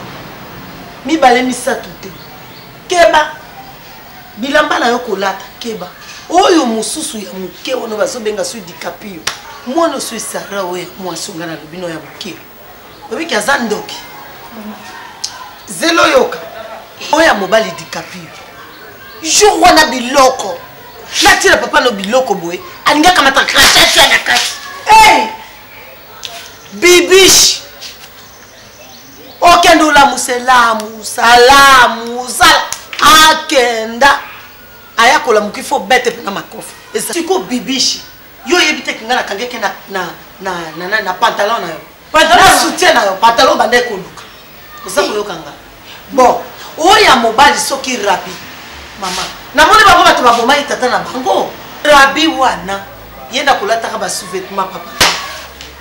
Mibale misato te. Keba. Bilamba na yo kolata keba. Oyo mosusu ya moke wana bazobenga soki DiCaprio. Mwana soki Sarah oyo ya mwasi nga nalobi no ya moke. Obiki aza ndoki. Zelo yoka. Oyo ya mobali DiCaprio. Jour wana biloko. Natila papa no biloko boye. Alingi akamata crachat ya na kati. Hey! Bibiche. Okende olamusa. mwasi lamusa lamusa akenda aya kolamuka ifo bete mpena makofi siko bibishi yo oyebi te kinga nakangeke na, na, na, na, na, na pantalon na yo na soutien na yo pantalon banda ekoluka oza koyoka nga bon oyo ya mobali soki rabi mama namoni bango bato babomaki tata na bango rabi wana ye nde akolataka basous-vêtement papa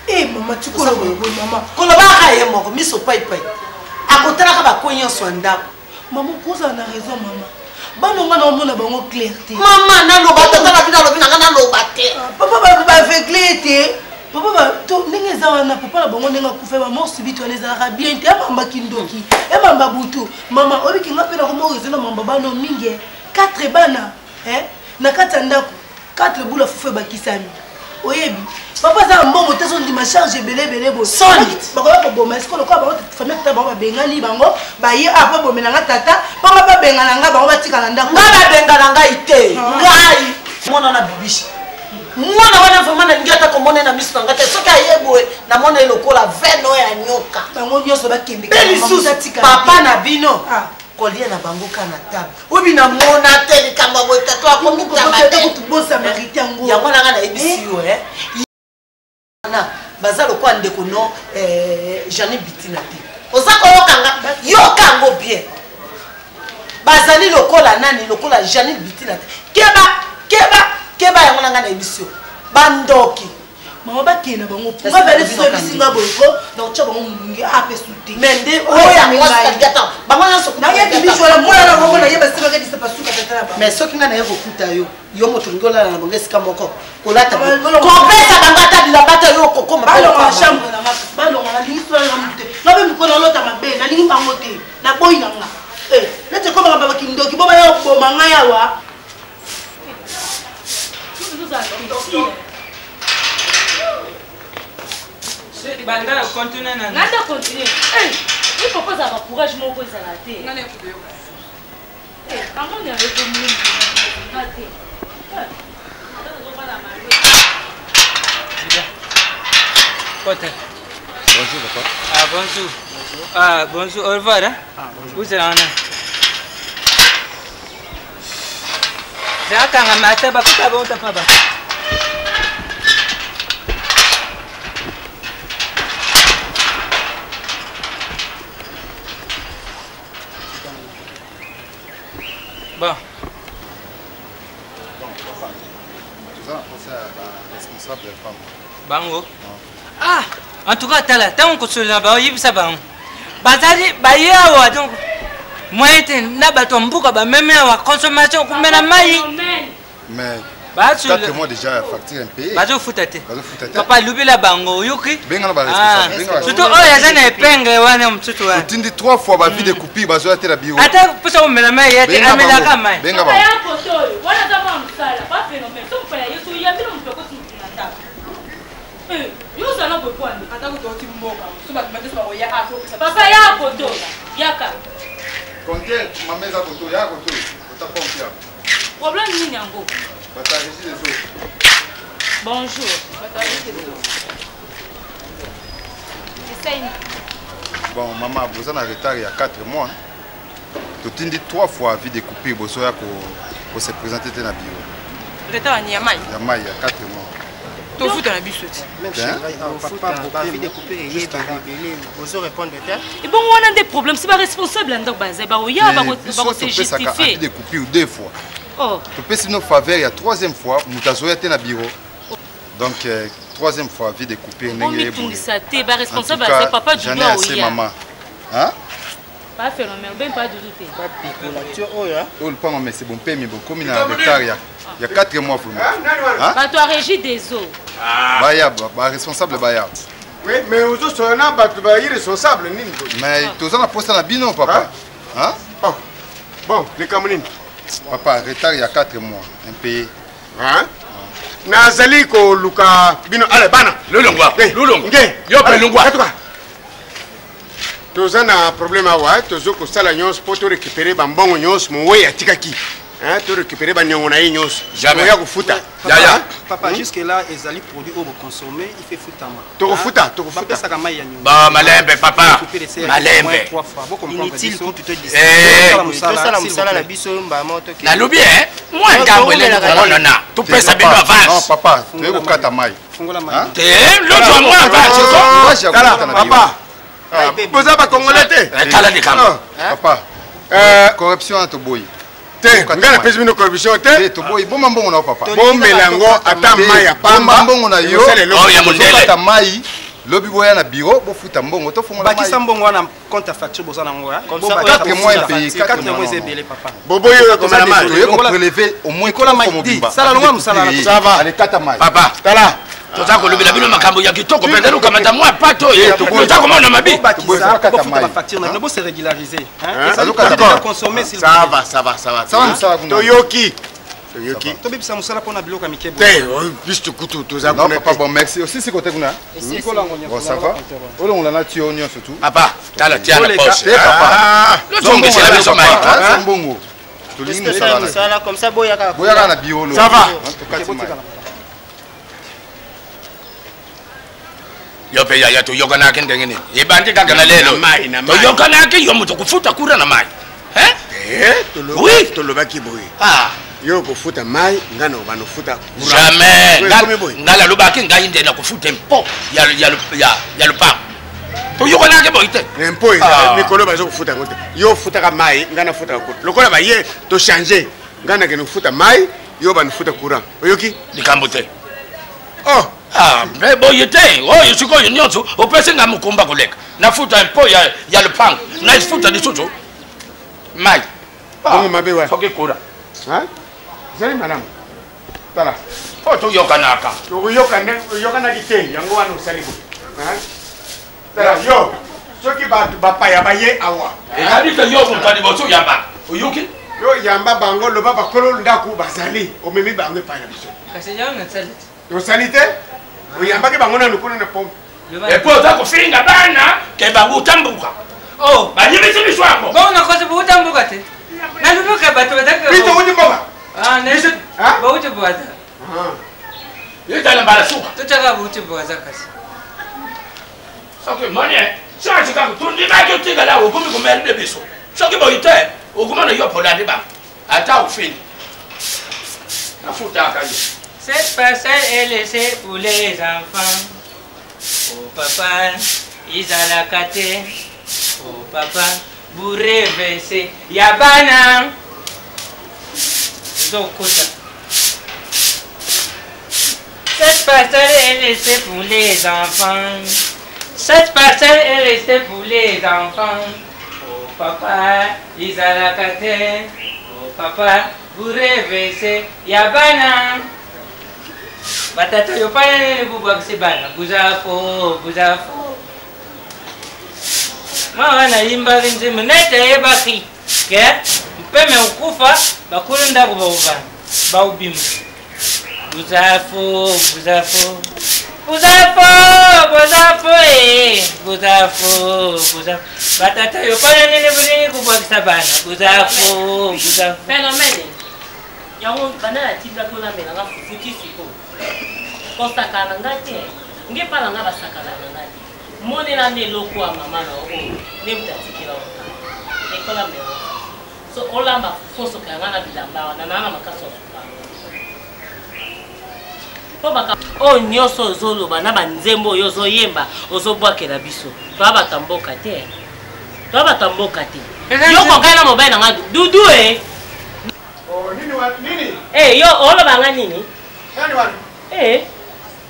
Eh, mama mama kolobaka ye moko miso paipai akotalaka bakwe nyonso ya ndako mama okozala na raison mama bana nga naomona bango clair te mama naloba tata na bino alobi nanga naloba te ah, papa baaveugle te papa ndenge eza wana papa na bango ndenge akufa bamort subite wana ezalaka bien te emamba kindoki emamba butu mama oyebiki nga mpe nakoma raison na mamba bana mingi 4 bana na kati ya ndako 4 bula fufu ebakisami oyebi papa aza na mbongo te azondima charge ebele ebele boye bakoya koboma esiko lokola bango famille tata bango babengani bango baye a po bomela nga tata mpo nga babengana nga bango batika na ndako nga babengana ngai te ah. ngai mwana na bibishi mwana wana vraimen nalingi ata komona na miso na ngai te soki aye boye namona ye lokola vene oyo ya nyoka bango nyonso bakende mpe lisusu papa na bino ah. kolia na bango ka na table obi namona te likambo ya boye tata akomitama te yango nanga nayebisi yo eh. wana baza lokola ndeko no eh, jani bitina te oza koyoka nga yoka yango bien bazali lokola nani lokola janine bitina te keba keba keba yango nanga nayebisi yo bandoki mama bakende na bango nga bale so ebisi nga boye ko nakotya bango molunge apesu te mais nde oyo ya mwasi kaliata bango nyonso nayebi biso wana mwana na bango nayeba sima kebisa pasuka tata na bango mais soki nga naye kokuta yo yo moto olingi olala na bango esika moko kolata kopesa bango ata bilamba te yo okokoma balonga chambre na nga balonga nalingi solo na mutu te nga mpe mikolo nalota mabe nalingi bango te naboyi na nga eh, neti ekomaka bakindoki bo baya koboma ngai awa banda continue na nanda continue eh, il faut pas azalaka courage moko ezala te eh, amoni ayokominga te Kota. Bonjour papa. Ah bonjour. Bonjour. Ah bonjour. Au revoir. Hein? Ah bonjour. Où c'est là? Zakangama ata bakuta bonta paba. Bon. Donc, papa, toza na posa ya ba responsable ya femme. Bango. Ah, en tout cas tala ntango kosolola na bango yebisa bango bazali baye awa donc moyen te na bato ya mboka bamemi awa consommation komela mai mais quatre mois déjà facture impayée bazofuta te bazofuta te papa lobela bango oyoki benga na ba responsable benga ba surtout oyo aza na epingle wana mosusu wana otindi trois fois ba vie de coupure bazoya te na bureau ata mposa komela mai ya te amelaka mai benga bango wana aza mwa mosala ba phénomène so mopaya yesu oyambi na moto akoti motu na ndako Eh, yo ozala boye mpo ani ata kutu oti mboka so bato bato bakoya akopesa papa ya koto yaka compteur mama eza koto ya koto ota pompe ya problème nini yango bato ya régie des eaux bonjour bato ya régie des eaux esaini bon mama boza na retard ya 4 mois totindi 3 fois avis de coupure bozoya kose présenter te na bureau retard ya mai ya mai ya 4 mois tofuta na biso ti ebongo wana nde problème si baresponsable ya ndako bazali bakoya bakose justifie de coupure deux fois oh. topesi bino faveur ya troisième fois moto azoya te na bureau donc euh, troisième fois vie de coupure ndenge omitungisa te baresponsable bazali papa dudu aoya mama hein? Pa phénomène, ben pas dudu te. Oyo lupango mais c'est bon pemi bokomi na retard ya ya 4 mois vraiment. Hein? Bato ya régie des eaux. Baya ba responsable baya. Oui, mais ozo na bato ba irresponsable nini? Mais toza na posa na bino papa. Hein? Oh. Bon, likambo nini? Papa, retard ya 4 mois impayé. Hein? nazali koluka bino ale bana lolongwa lolongwa nge yo mpe longwa toza na problème awa tozo kosala nyonso mpo to récupérer bambongo nyonso mowei atikaki. Hein, to récupérer baniongo na ye nyonso. Jamais. Oya kofuta. Yaya. Papa, jusque là ezali produit oyo boconsomme il fait futama. Tokofuta, tokofuta. Bapesaka mai ya nyongo. Ba malembe papa. Malembe. Inutile kutu to Eh. tosala mosala na biso mbama toke. Nalobi eh, mwa ndambo eleki komonana. Topesa bino avance. Non papa, toye kokata mai. Fungola mai. Te, lozwa mwa avance ko. Tala, papa. Boza ba congolais te. Tala likambo. Papa. Corruption wana toboyi. Te, ngai napesi bino corruption te. Toboyi, boma mbongo na yo papa. Bomela yango ata mai ya pamba. Bomba mbongo na yo. Ekosala eloko. Oh, ya mondele. Tozokata mai. Lobi boya na bureau bofuta mbongo tofongola mai. Bakisa mbongo wana compte ya facture boza nango. Comme ça, quatre mois impayés, 4 quatre mois mois, eza non, ebele papa. Boboyi oyo komela mai. Toye koprélever au moins Likola mai kopo mobimba. di, sala longola mosala na Ça va. Allez, kata mai. Papa. Tala. Toza kolobela bino makambo ya kitoko mpenza lukamata mwa pato oyo. Toza komona mabi. Bobakisa, Kata bofuta mai. bafacture na bino bose régulariser. Hein? Ezali Azokata déjà mai. consommé s'il vous Ça plaît. va, ça va, ça va. Ça va, mosala kuna. Toyoki. Toyoki. Tobebisa mosala mpona biloko ya mike Te, biso kutu toza Non kuna papa, te. bon merci. Aussi c'est côté kuna. Likola yango nyonso, Bon ça va. longola compteur wana. Olongola na tuyau nyonso tu. Papa, tala tia na Oleka. poche. Te papa. Ah, Tozongisela biso mai. Ah, zwa mbongo. Tolingi mosala na yo. mosala comme ça boyaka Boyaka na bureau lobi. Ça va. Hein, tokati mai. Yo mpe yaya toyokanaki ndenge nini? Ebandi kaka na lelo. Na mai, na mai. Toyokanaki yo moto kofuta kura na mai. Hein? Eh, tolo- Oui. tolobaki boye. Ah. Yo kofuta mai, ngai na obanda kofuta courant. Jamais. Oyo ekomi boye. Ngai nalobaki ngai nde nakofuta mpo ya lopango. Toyokanaki boye te. Mpo Ah. mikolo baza kofuta yango te. Yo ofutaka mai, ngai nafutaka courant. Lokola baye tochange, ngai nakende kofuta mai, yo obanda kofuta courant. Oyoki? Likambo te. Oh, Ah, mpe boye te oyo sikoyo nyonso opesi ngai mokumba koleka nafuta mpo ya lopango nafuta lisusu mai bongo mabe wa. Soki kura Hein? Ezali malamu. Tala. po toyokanaka Oyokanaki te, yango wana osali boye. Hein? Tala yo, soki bato bapaya baye awa. Ezali te yo moto ya liboso yamba oyoki Yo yamba bango loba bakolo ndako bazali, omemi bango epai na biso. Kasi yango nasali te. Osali te? Oyambaki bango nanu kuna na pompe. Epo oza kofinga bana ke bauta mbuka. Oh, bayebisi biso yango. Bongo nakosi bauta mboka te. Nalubuka bato bazalaki. Biso touti mboka. Ah, na bauti Brazza. Ezala mbala suka. Totaka bauti Brazza kasi. Soki moni change kaka tondimaki otikala okomi komerde biso soki boyi te okomona yo polandi bango ata ofini nafutaka yo. Cette parcelle est laissée pour les enfants. Oh papa, ils te. Oh papa, bourré versé. Yabana. Zokuta. Cette parcelle est laissée pour les enfants. Cette parcelle est laissée pour les enfants. Oh papa, ils te. Oh papa, bourré versé. Yabana. Batata yo pa nini bubwakisi bana buzafo buzafo mwa wana ayimbaki nzembo nete ayebaki ke mpeme okufa bakulu ndako baubana baubima buzafo buzafo buzafo buzafo e buzafo buzafo batata yo pa nini bulingi kubwakisa bana buzafo buzafo. Phénomène yango banda natindaki olamelanga fufu ti sikoyo kosakana na nga te nge mpa na nga basakana na nga te monela nde eloko ya mama na oyo nde moto atikela oka ekola mela so olamba fufu osoka yanga na bilamba wana naa na makasi ya suka mpo baka oyo nyonso ozoloba na banzembo oyo ozoyemba ozobwakela biso toya bato ya mboka te toya bato ya mboka te yo kokai na mobali na nga dudu e. Oh, nini wa nini? Eh, yo oloba nga nini? Nani wana? Eh,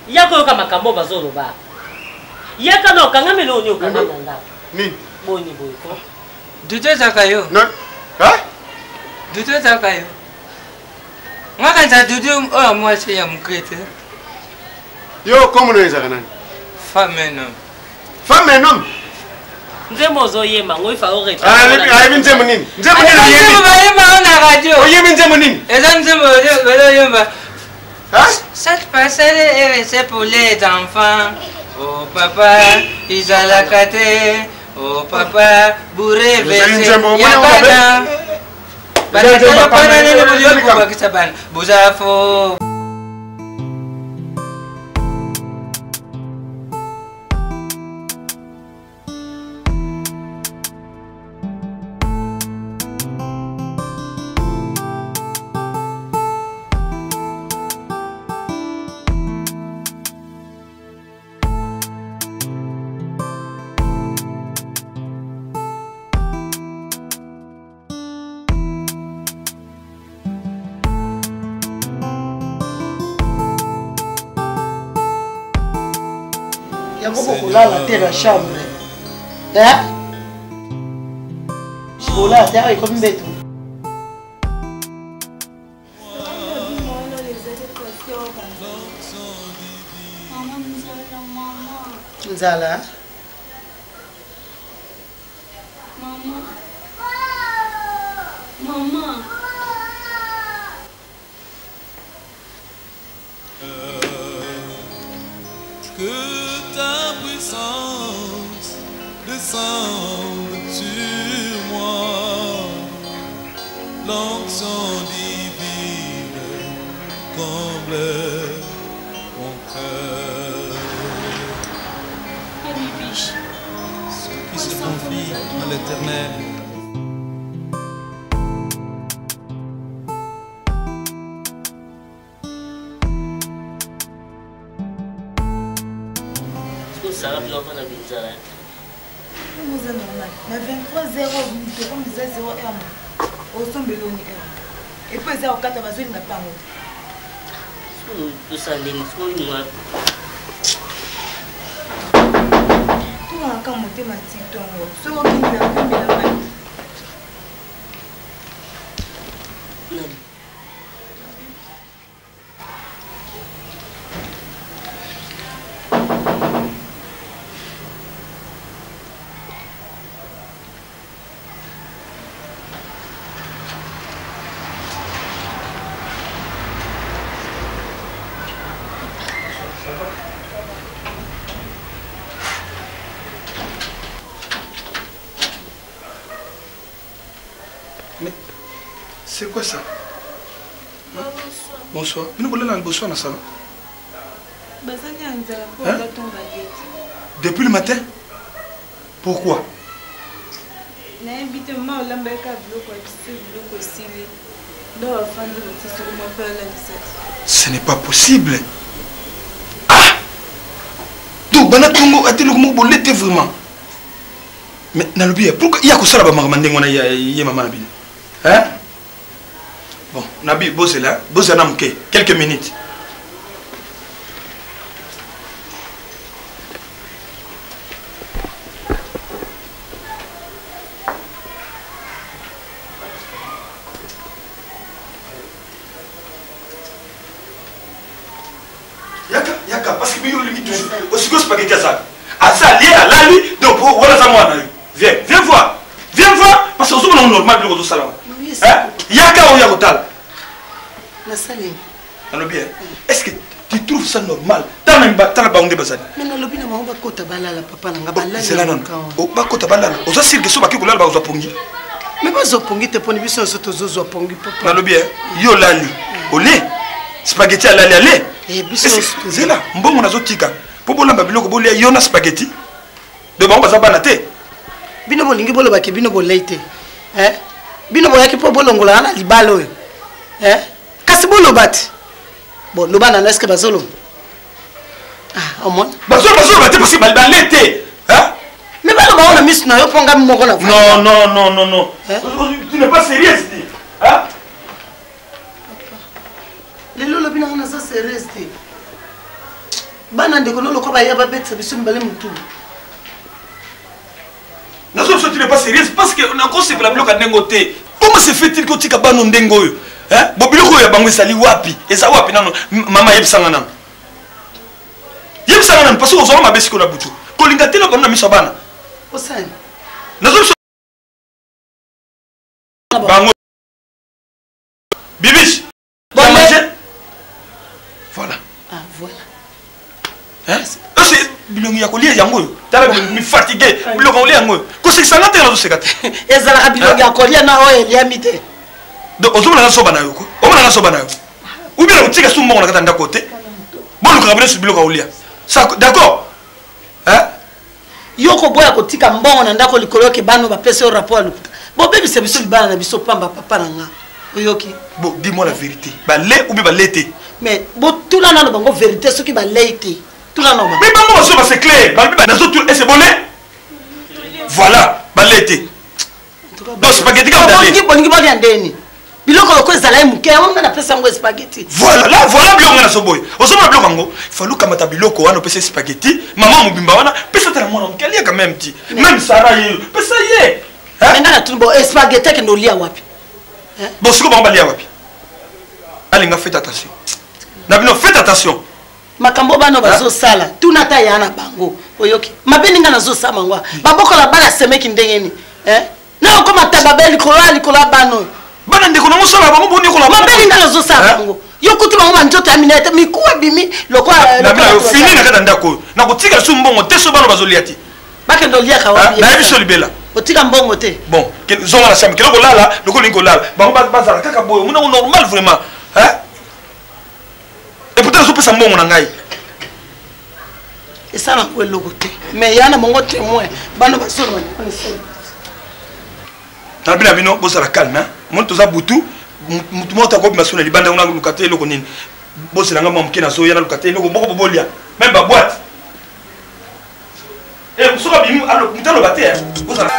ya koyoka makambo bazoloba. Yaka na okanga melo oni okanga na ndako. Nini? Boni boye ko. Dudu ezalaka yo. Non. Hein? Dudu ezalaka yo. Nga kanisa dudu oyo mwasi ya moke te. Yo kombo ezalaka nani? Femme un homme. Femme un homme. Nzembo ozoyemba ngo ifa Ayebi nzembo nini? Nzembo nini oyebi? Nzembo bayemba ngo na radio. Oyebi nzembo nini? Eza nzembo bazoyemba. Cette parcelle est laissée pour les enfants. Oh papa, izalaka te. Oh papa, bourré Ezali verse. nzembo, omoni Ya yango mabe? bana. Batata pana nini bolingi kobakisa bana boza fo. Yango bokolala te na chambre eh? Bolala te awa ekomi mbeto. Nzala. Maman. Maman. Que ta puissance descende sur moi. L'onction divine comble mon cœur. Ceux qui se confient à l'éternel. Sara biloko na binzala. Oza normal. Na 23 0 tokomi eza 0 heure. Osombeli oni heure. Et puis eza kokata bazolinga mpe yango te. Tosala ndenge soki olinga. Tongaka motema ti tongo. Soki okimela okimela mai. Mais c'est quoi ça Bonsoir. Bino bolala na liboso na salon. Bazali ya nzala mpo Hein? batonga baguette. Depuis le matin Pourquoi Nayebi te mama olambaki kaka biloko ya biso biloko esili. Ndo bafandi batie soko moko alalisa te. Ce n'est pas possible. Ah Donc bana tongo ate eloko moko bolete vraiment. Mais nalobi ya pourquoi ya kosala ba makambo ndenge wana ya ye mama na bino? Hein? Bon, nabi bozela, bozela na moke, quelques minutes. Yaka, yaka, parce que biyo olingi toujours. Osiko spaghetti aza. Aza alie alali, donc po wana aza mwana yo. Viens, viens voir. Viens voir parce que ozomona ngo normal biloko ozosala wana. Hein? Yaka oya kotala. Nasali. Nalobi hein. Est-ce que tu trouves ça normal? Tala tala bango nde bazali. Mais nalobi na bango bakota balala papa na nga balali. Zela nanu. Oh, bakota balala. Oza sûr que so baki kolala bakozwa pongi. Mais bazwa pongi te poni biso nyonso tozozwa pongi papa. Nalobi hein. Yo olali. Ole. Spaghetti alali ale. Eh, biso nyonso Zela mbongo nazotika mpo bolamba biloko bolia yo na spaghetti. Donc bango baza bana te. Bino bolingi bolobaki bino bolei te. Eh? Bino boyaki mpo bolongola na libala oyo. Eh? Kasi boloba te. Bon, loba nano est-ce que bazoloba? Ah, omona. Bazoloba bazoloba te parce que balei te. Hein? Mais baloba wana miso na yo mpo ngai moko na Non non non non non. Hein? Tu n'es pas sérieuse te. Hein? Lelo olobi nanga naza sérieuse te. Bana ndeko no lokola baya babetisa biso mibale motu. Nazo biso tu n'es pas sérieuse parce que nakosepela biloko ya ndenge te. Comment se fait-il kotika bano ndenge oyo? Hein? Bo biloko oyo ya bango ezali wapi? Eza wapi nano? Mama yebisanga nano. Yebisanga nano parce que ozwaka mabe sikoyo na butu. Kolinga te na bango na miso ya bana. Osani. Nazo biso bango Bibiche. Bon, manger. Voilà. Ah, voilà. Hein? Ese bilongi ya kolia yango oyo. Tala mi fatigué. Biloko ya kolia yango oyo. Kosekisa nga te nazoseka te. Ezalaka bilongi ya kolia na oyo eliami te. Donc ozomona nga soba na yo ko omona nga soba na yo ou bien nakotika su mbongo na kati ya ndako te bolukaka bino su biloko ya kolia d'accord? Hein? Yo koboya kotika mbongo na ndako likolo yoke bano bapesa yo rapport ya lokuta, bobebisa biso libala na biso pamba. Papa na nga, oyoki? Bon, dis moi la vérité, bale ou bien bale te? Mais botuna nano bango vérité, soki balei te, tuna nano bango. Mais bango bazoba, c'est clair, balobi nazotuna ese bole. Voilà, bale te. Donc spaghetti kaka bolingi, bolingi bolia ndeni biloko loko ezala ye moke, yango nga napesa yango spaghetti. Voilà, là voilà biloko nga nazoboya. Ozomona biloko yango, falu kamata biloko wana opesa spaghetti mama mobimba wana, pesa ata na mwana moke alia quand même ti même Sara ye, pesa ye. Mais nga natuni, bo spaghetti akende olia wapi? Bon, sikoyo bango balia wapi? Alinga, faites attention na bino, faites attention. Makambo bana bazosala, tuna ata ya na bango, oyoki mabe ndenge nazosala bango, babokola bana semeki ndenge nini? Na okoma taba be likolo ya likolo ya bana oyo. Bana ndeko na mosala bango boniokola. Mabe ndenge nazosala bango, yo kutu bango banzoto ya minene te, mikuwa ebimi lokola. Fini na kati ya ndako oyo, nakotika su mbongo te so bana bazolia te. Bakende oliaka wapi? Nayebi so libela. Otika mbongo te. Bon, zonga na chambre, kende kolala lokola olingi kolala. Bango bazala kaka boye, omonango normal vraiment, hein? Et pourtant nazopesa mbongo na ngai. Esala yango eloko te, mais ya na bango témoin, bana bazoloba. Nalobi na bino, bozala calme. Moni toza butu, mutu moko takobima so na libanda kuna luka te eloko nini. Bozela nga mwa moke, nazoya naluka te eloko moko bobolia, même baboite. Soki abimi, moto aloba te. Bozala.